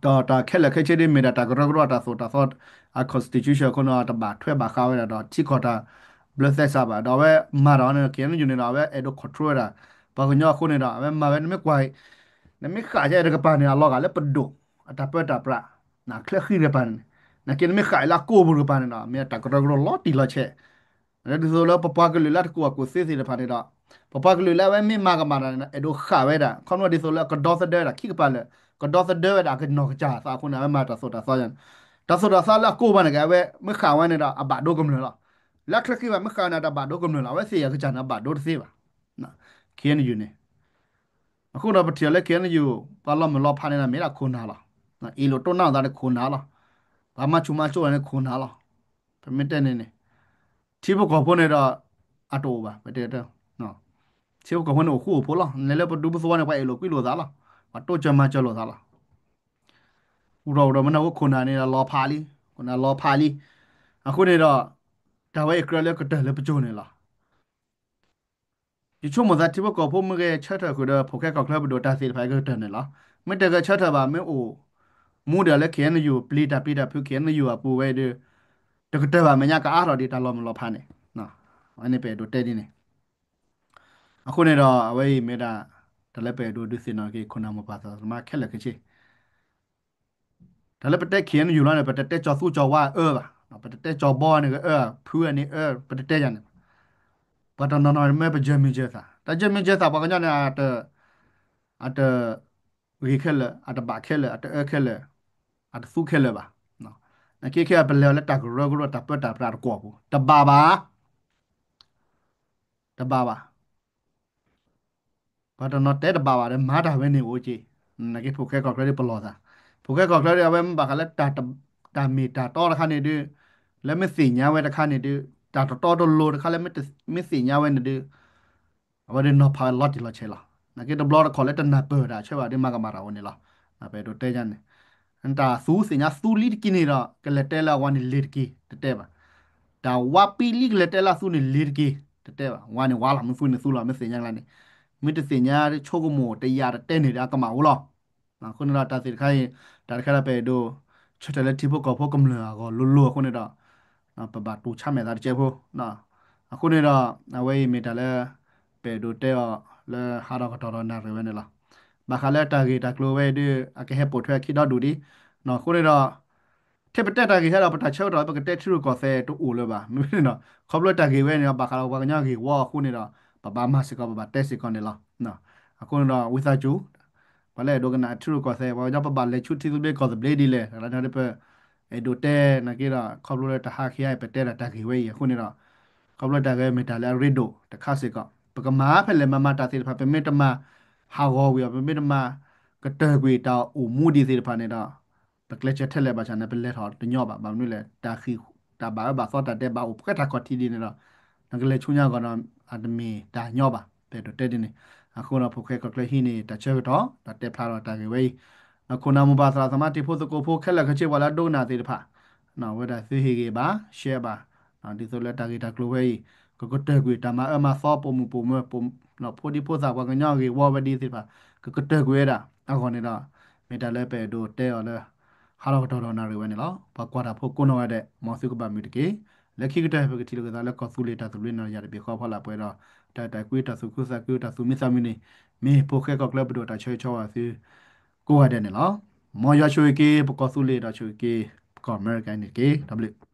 ဒီးတၢ်ခဲလၢာ်ခဲဆ့ဒ်မ့ၢ်ဒၣ်တၢ်ကရၢကရိတၢ်သိၣ်တၢ်သီ အ constitution အဃိန့ၣ် တဘၣ်ထွဲဘၣ်ဃးဝဲဒၣ်ဒီး ထံကီၢ်တၢ်ဘျၢသဲစးဘၣ်. ဒီးအဝဲမၤဒီးန့ၣ် ခ့ၣ်အဲၣ်ယူၣ်န့ၣ်ဒီး အဝဲအဲၣ်ဒိး control ဝဲဒၣ် ပှၤကညီအဃိန့ၣ်ဒီး အဝဲမၤဝဲ နမ့ၢ်ကွၢ် နမ့ၢ်ဃၣ်ယဲတကပၤန့ၣ် အလီၤဂာ်လၢပဒိၣ် အတၢ်ပၢတၢ်ပြး နချၢဃံတကပၤန့ၣ် နက့နမ့ၢ်ဃၣ်လၢအကိၢ်ပူၤတကပၤန့ၣ်ဒီး မ့ၢ်တၢ်ကရၢကရိလီၤတံၢ်လီၤဆဲး ဒ်သိးလၢပပှၤကလုာ်လၢတကူၣ်ဘၣ်ကူၣ်သ့သ့ၣ်တဖၣ်န့ၣ်ဒီး ပပှၤကလုာ်လၢအဝဲမ့ၢ်မၤကမၣ်တၢ်န့ၣ်ဒီး အဲၣ်ဒိးဃၣ်ဝဲဒၣ် ခီဖျိဒ်သိးလၢအကဒီသဒၢဝဲဒၣ်ခံကပၤလၢာ် ကဒီသဒၢဝဲဒၣ်အကနီၢ်ကစၢ်သးအဃိန့ၣ် အဝဲမၤတၢ်သိၣ်တၢ်သီယါန့ၣ် တၢ်သိၣ်တၢ်သီလၢအကိၢ်ပူၤန့ၣ်က့ အဝဲမ့ၢ်ဃၣ်ဝဲန့ၣ်ဒီး အဘၣ်ဒိကမျၢၢ်လီၤ. လၢချၢဃံဘၣ်မ့ၢ်ဃၣ်န့ၣ်ဒီး အဘၣ်ဒိကမျၢၢ်လီၤ. အဝဲသ့ၣ်ယၤကစၢ်န့ၣ် အဘၣ်ဒိတသ့ဘၣ် ခ့ၣ်အဲၣ်ယူၣ်န့ၣ် အဃိဒီးပထံၣ်လၢ ခ့ၣ်အဲၣ်ယူၣ် ပှၤလီၤမုၢ်လီၤဖးန့ၣ်ဒီး မ့ၢ်ဒၣ်ခိၣ်နၢ်လီၤ. အ့ၣ်လိာ်တိၢ်နီၣ်သးန့ၣ်ခိၣ်နၢ်လီၤ. ပှၤမၤဆူၣ်မၤစိးန့ၣ်ခိၣ်နၢ်လီၤ. ပမ့ၢ်တဲန့ၣ်န့ၣ် ထံဖိကီၢ်ဖိန့ၣ်ဒီး အတအိၣ်ဘၣ် ပတဲ ထံဖိကီၢ်ဖိန့ၣ်အိၣ်ဃူအိၣ်ဖိးလီၤ. နလဲၤလၢပဒူပသဝီန့ၣ် ပှၤအဲၣ်လိာ်ကွံလိာ်သးလီၤ. ပှၤတိစၢၤမၤစၢၤလိာ်သးလီၤ. အိၣ်ဒီးအိၣ်ဒီးမနုၤအဃိခိၣ်နၢ်န့ၣ်ဒီးလီၤဖးလံ, ခိၣ်နၢ်လီၤဖးလံ. အဃိန့ၣ်ဒီး တၢ်ဝဲအံၤကြၢးလၢကတၢၢ်လၢပကၠိန့ၣ်လီၤ. ယဆိကမိၣ်သးထံဖိကီၢ်ဖိမ့ၢ်ဂဲၤဆၢထၢၣ်ဃုာ်ဒီး ဖိၣ်ဃဲကီၢ်ချၢပဒိၣ်တၢ်သ့ၣ်တဖၣ်အံၤကကတၢၢ်န့ၣ်လီၤ. မ့ၢ်တဂဲၤဆၢထၢၣ်ဘၣ် မ့ၢ်အိၣ်မူဒီးလၢ ခ့ၣ်အဲၣ်ယူၣ် ပျံၤတၢ်ပျံၤတၢ်ဖုး ခ့ၣ်အဲၣ်ယူၣ်အပူၤဝဲဒီး တကတၢၢ်ဘၣ် မဲာ်ညါကအါထီၣ်ဒံးတၢ်လီၤမုၢ်လီၤဖးန့ၣ်. အဝဲန့ၣ်ပအဲၣ်ဒိးတဲဒ်န့ၣ် အဃိန့ၣ်ဒီး အဝဲအံၤမ့ၢ်ဒၣ် တၢ်လၢပအဲၣ်ဒိးဒုးသ့ၣ်နီၣ်က့ၤ ခိၣ်နၢ်မိၢ်ပၢ်သရၣ်သမါခဲလၢာ်ခဲဆ့ တၢ်လၢပတဲ ခ့ၣ်အဲၣ်ယူၣ် လီၤန့ၣ် ပတတဲကၠီၤသူကၠီၤဝါအၢဘၣ်, ပတတဲကၠီၤဘီန့ၣ်ကအၢ, ဖုန့ၣ်အၢ, ပတတဲယၤန့ၣ်ဘၣ်. ပှၤတနီၤနီၤမ့ၢ်ပယၢၤမံၤယၢၤသး, တၢ်ယၢၤမံၤယၢၤသး ပှၤကညီန့ၣ် အတဂ့ၤခဲလၢာ်, အတဘၣ်ခဲလၢာ်, အတအၢခဲလၢာ်, အတသူခဲလၢာ်ဘၣ်. နက့ခဲအံၤ ပလဲၤအီၤလၢတၢ်ကရၢကရိတၢ်ပၢတၢ်ပြးတကွီၢ်ပူၤ တဘၣ်ဘၣ်, တဘၣ်ဘၣ်. ပှၤတနီၤတဲတဘၣ်ဘၣ်ဒီး မၤတၢ်ဝဲန့ၣ်အိၣ်က့ၤ, နက့ဖိၣ်ဃဲကီၢ်ချၢဒ်ပလီၢ်သး, ဖိၣ်ဃဲကီၢ်ချၢဒ်အဝဲမ့ၢ်ဘၣ်ဃးလၢ တၢ်မ့ၢ်တၢ်တီတခါန့ၣ်ဒုး, လၢမ့ၢ်သ့ၣ်ညါဝဲတခါန့ၣ်ဒုး, တၢ်တတီတလိၤတခါလၢမ့ၢ်သ့ၣ်ညါဝဲန့ၣ်ဒုး အဝဲဒၣ်နီၤဖးဝဲလီၤတံၢ်လီၤဆဲးလီၤ. နက့တဘျီတခီၣ်လၢတနၢ်ပၢၢ်တၢ်ဆၢဘၣ်ဒ်မၤကမၣ်တၢ်ဝဲန့ၣ်လီၤ. ပအဲၣ်ဒိးတဲညါန့ၣ်, တၢ်သူသ့ၣ်ညါသူလံတက့ၢ်န့ၣ်ဒီး ကလဲၤတဲလၢအဝဲန့ၣ်လ့ၤတက့ၢ် တတဲဘၣ်. တၢ်ဝါပံလံကလဲၤတဲလၢအသူန့ၣ်လ့ၤတက့ၢ် တတဲဘၣ်. ဝါန့ၣ်ဝါလီၤ မ့ၢ်သူန့ၣ်သူလီၤ မ့ၢ်သ့ၣ်ညါကျါန့ၣ်, မ့ၢ်တသ့ၣ်ညါဆိကမိၣ်တယာ်တတဲန့ၣ်ဒီးအကမၣ်အိၣ်လီၤ. အဃိန့ၣ်ဒီးတၢ်သ့ၣ်တခါအံၤ, တၢ်တခါဒီးပအဲၣ်ဒိး ဆၢထၢၣ်လၢထံဖိကီၢ်ဖိကမျၢၢ်အဂီၢ်လိၤလိၤအဃိန့ၣ်ဒီး, ပဘၣ်တူၢ်ဆါမဲာ်သးတကဲးဖိ. အဃိန့ၣ်ဒီး အဝဲအံၤမ့ၢ်တၢ်လၢ ပအဲၣ်ဒိးတဲအီၤလၢဟးထီၣ်ကတီၢ်ဒီးနၣ်ရံၣ်ဝဲန့ၣ်လီၤ. ဘၣ်ဃးလၢတၢ်ဂ့ၢ်တၢ်ကျိၤဝဲအံၤဒုး အကဟဲပိာ်ထွဲအခံဒီဒူၣ်ဒံး. အဃိန့ၣ်ဒီး ထဲပတဲတၢ်ဂ့ၢ်ထဲဒီး ပတၢ်ဆၢကတီၢ်လၢပကတဲထံရူၢ်ကီၢ်သဲးတအိၣ်လၢၤဘၣ်. မ့မ့ၢ်န့ၣ်ဒီး ခီဖျိတၢ်ဂ့ၢ်ဝဲန့ၣ်ဒီး ဘၣ်ဃးဒီးပှၤကညီဂ့ၢ်ဝီအဃိန့ၣ်ဒီး ပဘၣ်မၤစ့ၢ်ကီး ပဘၣ်တဲစ့ၢ်ကီးန့ၣ်လီၤ. အဃိန့ၣ်ဒီး ဝံသးစူၤ ပှၤလၢအဲၣ်ဒိးကနၣ်ထံရူၢ်ကီၢ်သဲး ပှၤကညီပဘၣ်လဲၤဆူထံသဘျ့ကီၢ်သဘျ့ဒ်လဲၣ် တၢ်လၢန့ၣ်ဒီးပ အဲၣ်ဒိးတဲနာ်က့ဒီး ခီဖျိလၢတဟါခ့အံၤ ပတဲဒၣ်တၢ်ဂ့ၢ်ဝဲအံၤ အဃိန့ၣ်ဒီး ခီဖျိတၢ်ဂ့ၢ်မ့ၢ်တၢ်လၢအရ့ဒိၣ်တခါစ့ၢ်ကီး ပကမၤဖဲလဲၣ်မၤမၤတၢ်သ့ၣ်တဖၣ် ပမ့ၢ်တမၤဟးဂီၤကွံာ်အီၤ ပမ့ၢ်တမၤကတၢၢ်ကွံာ်တၢ်အိၣ်မူဒံးသ့ၣ်တဖၣ်န့ၣ်ဒီး ပကျဲးစၢးထဲလဲၣ်ဘၣ်ဆၣ်န့ၣ် ပလဲၤထီၣ်တညီဘၣ် ဘၣ်မနုၤလဲၣ် တၢ်ဃံၢ် တၢ်ဘၣ်အၢဘၣ်သီတၢ်ဒဲးဘးအိၣ်ဖှဲထးခီၣ်ထံးဒ်န့ၣ်ဒီး နကလဲၤဆူညါအဂီၢ်ဒီး အတမ့ၢ်တၢ်ညီဘၣ် ပအဲၣ်ဒိးတဲဒ်န့ၣ် အဃိဒီးဖိၣ်ဃဲကီၢ်ချၢဟံးန့ၢ်တၢ်ဆၢကတီၢ် ဒီးတဲဖျါဒီးတၢ်ဂ့ၢ်ဝဲအံၤ ဒီးခိၣ်နၢ်မိၢ်ပၢ်သရၣ်သမါတံၤဖိသကိးဖိခဲလၢာ်ခဲဆ့ပှၤလၢအဒိကနၣ်သ့ၣ်တဖၣ် ဝဲဒၣ်သုဟ့ၣ်ဂ့ၤဘၣ် share ဘၣ် ဒ်သိးလၢတၢ်ဂ့ၢ်တၢ်ကျိၤဝဲအံၤ ကကတၢၢ်ကွံာ်တၢ်မၤအၢမၤသီပိာ်မုၣ်ပိာ်မၢၤ ဖိဒံဖိသၣ်ပှၤကညီအဂ့ၢ်ဝီဝဲဒ်သ့ၣ်တဖၣ် ကကတၢၢ်ကွံာ်ဝဲဒၣ် အဂီၢ်န့ၣ်ဒီး မ့ၢ်တၢ်လၢပအဲၣ်ဒိးတဲအီၤလၢ ဟါလီၤကတီၢ်ဒီးနၣ်ရံၣ်ဝဲန့ၣ်လီၤ. ပှၤကွၢ်တၢ်ဖိကိးနီၢ်ဂၤဒဲး မ်သုကဘၣ်မုာ်တက့ၢ်. လၢခံကတၢၢ် ပကထံၣ်လိာ်က့ၤသးလၢကီၢ်သူလ့ၤတၢ်သဘျ့န့ၣ်ဒီး ယၤတဘ့ၣ်ဃီဖီလာ်ပှဲၤဒီး တၢ်အဲၣ်တၢ်ကွံ တၢ်သူၣ်ခုသးခု တၢ်သူၣ်မံသးမုာ်န့ၣ် မ့ၢ်ဖိၣ်ဃဲကီၢ်ချၢပဒိၣ်တၢ်ဆၢဂ့ၤဆၢဝါသု ကိးဂၤဒဲးန့ၣ်လီၤ. မ်ယွၤဆိၣ်ဂ့ၤက့ၤ ပကီၢ်သူလ့ၤဒီးဆိၣ်ဂ့ၤက့ၤ ပကီၢ်အမဲရကၤန့ၣ်တက့ၢ်. တၢ်ဘျုး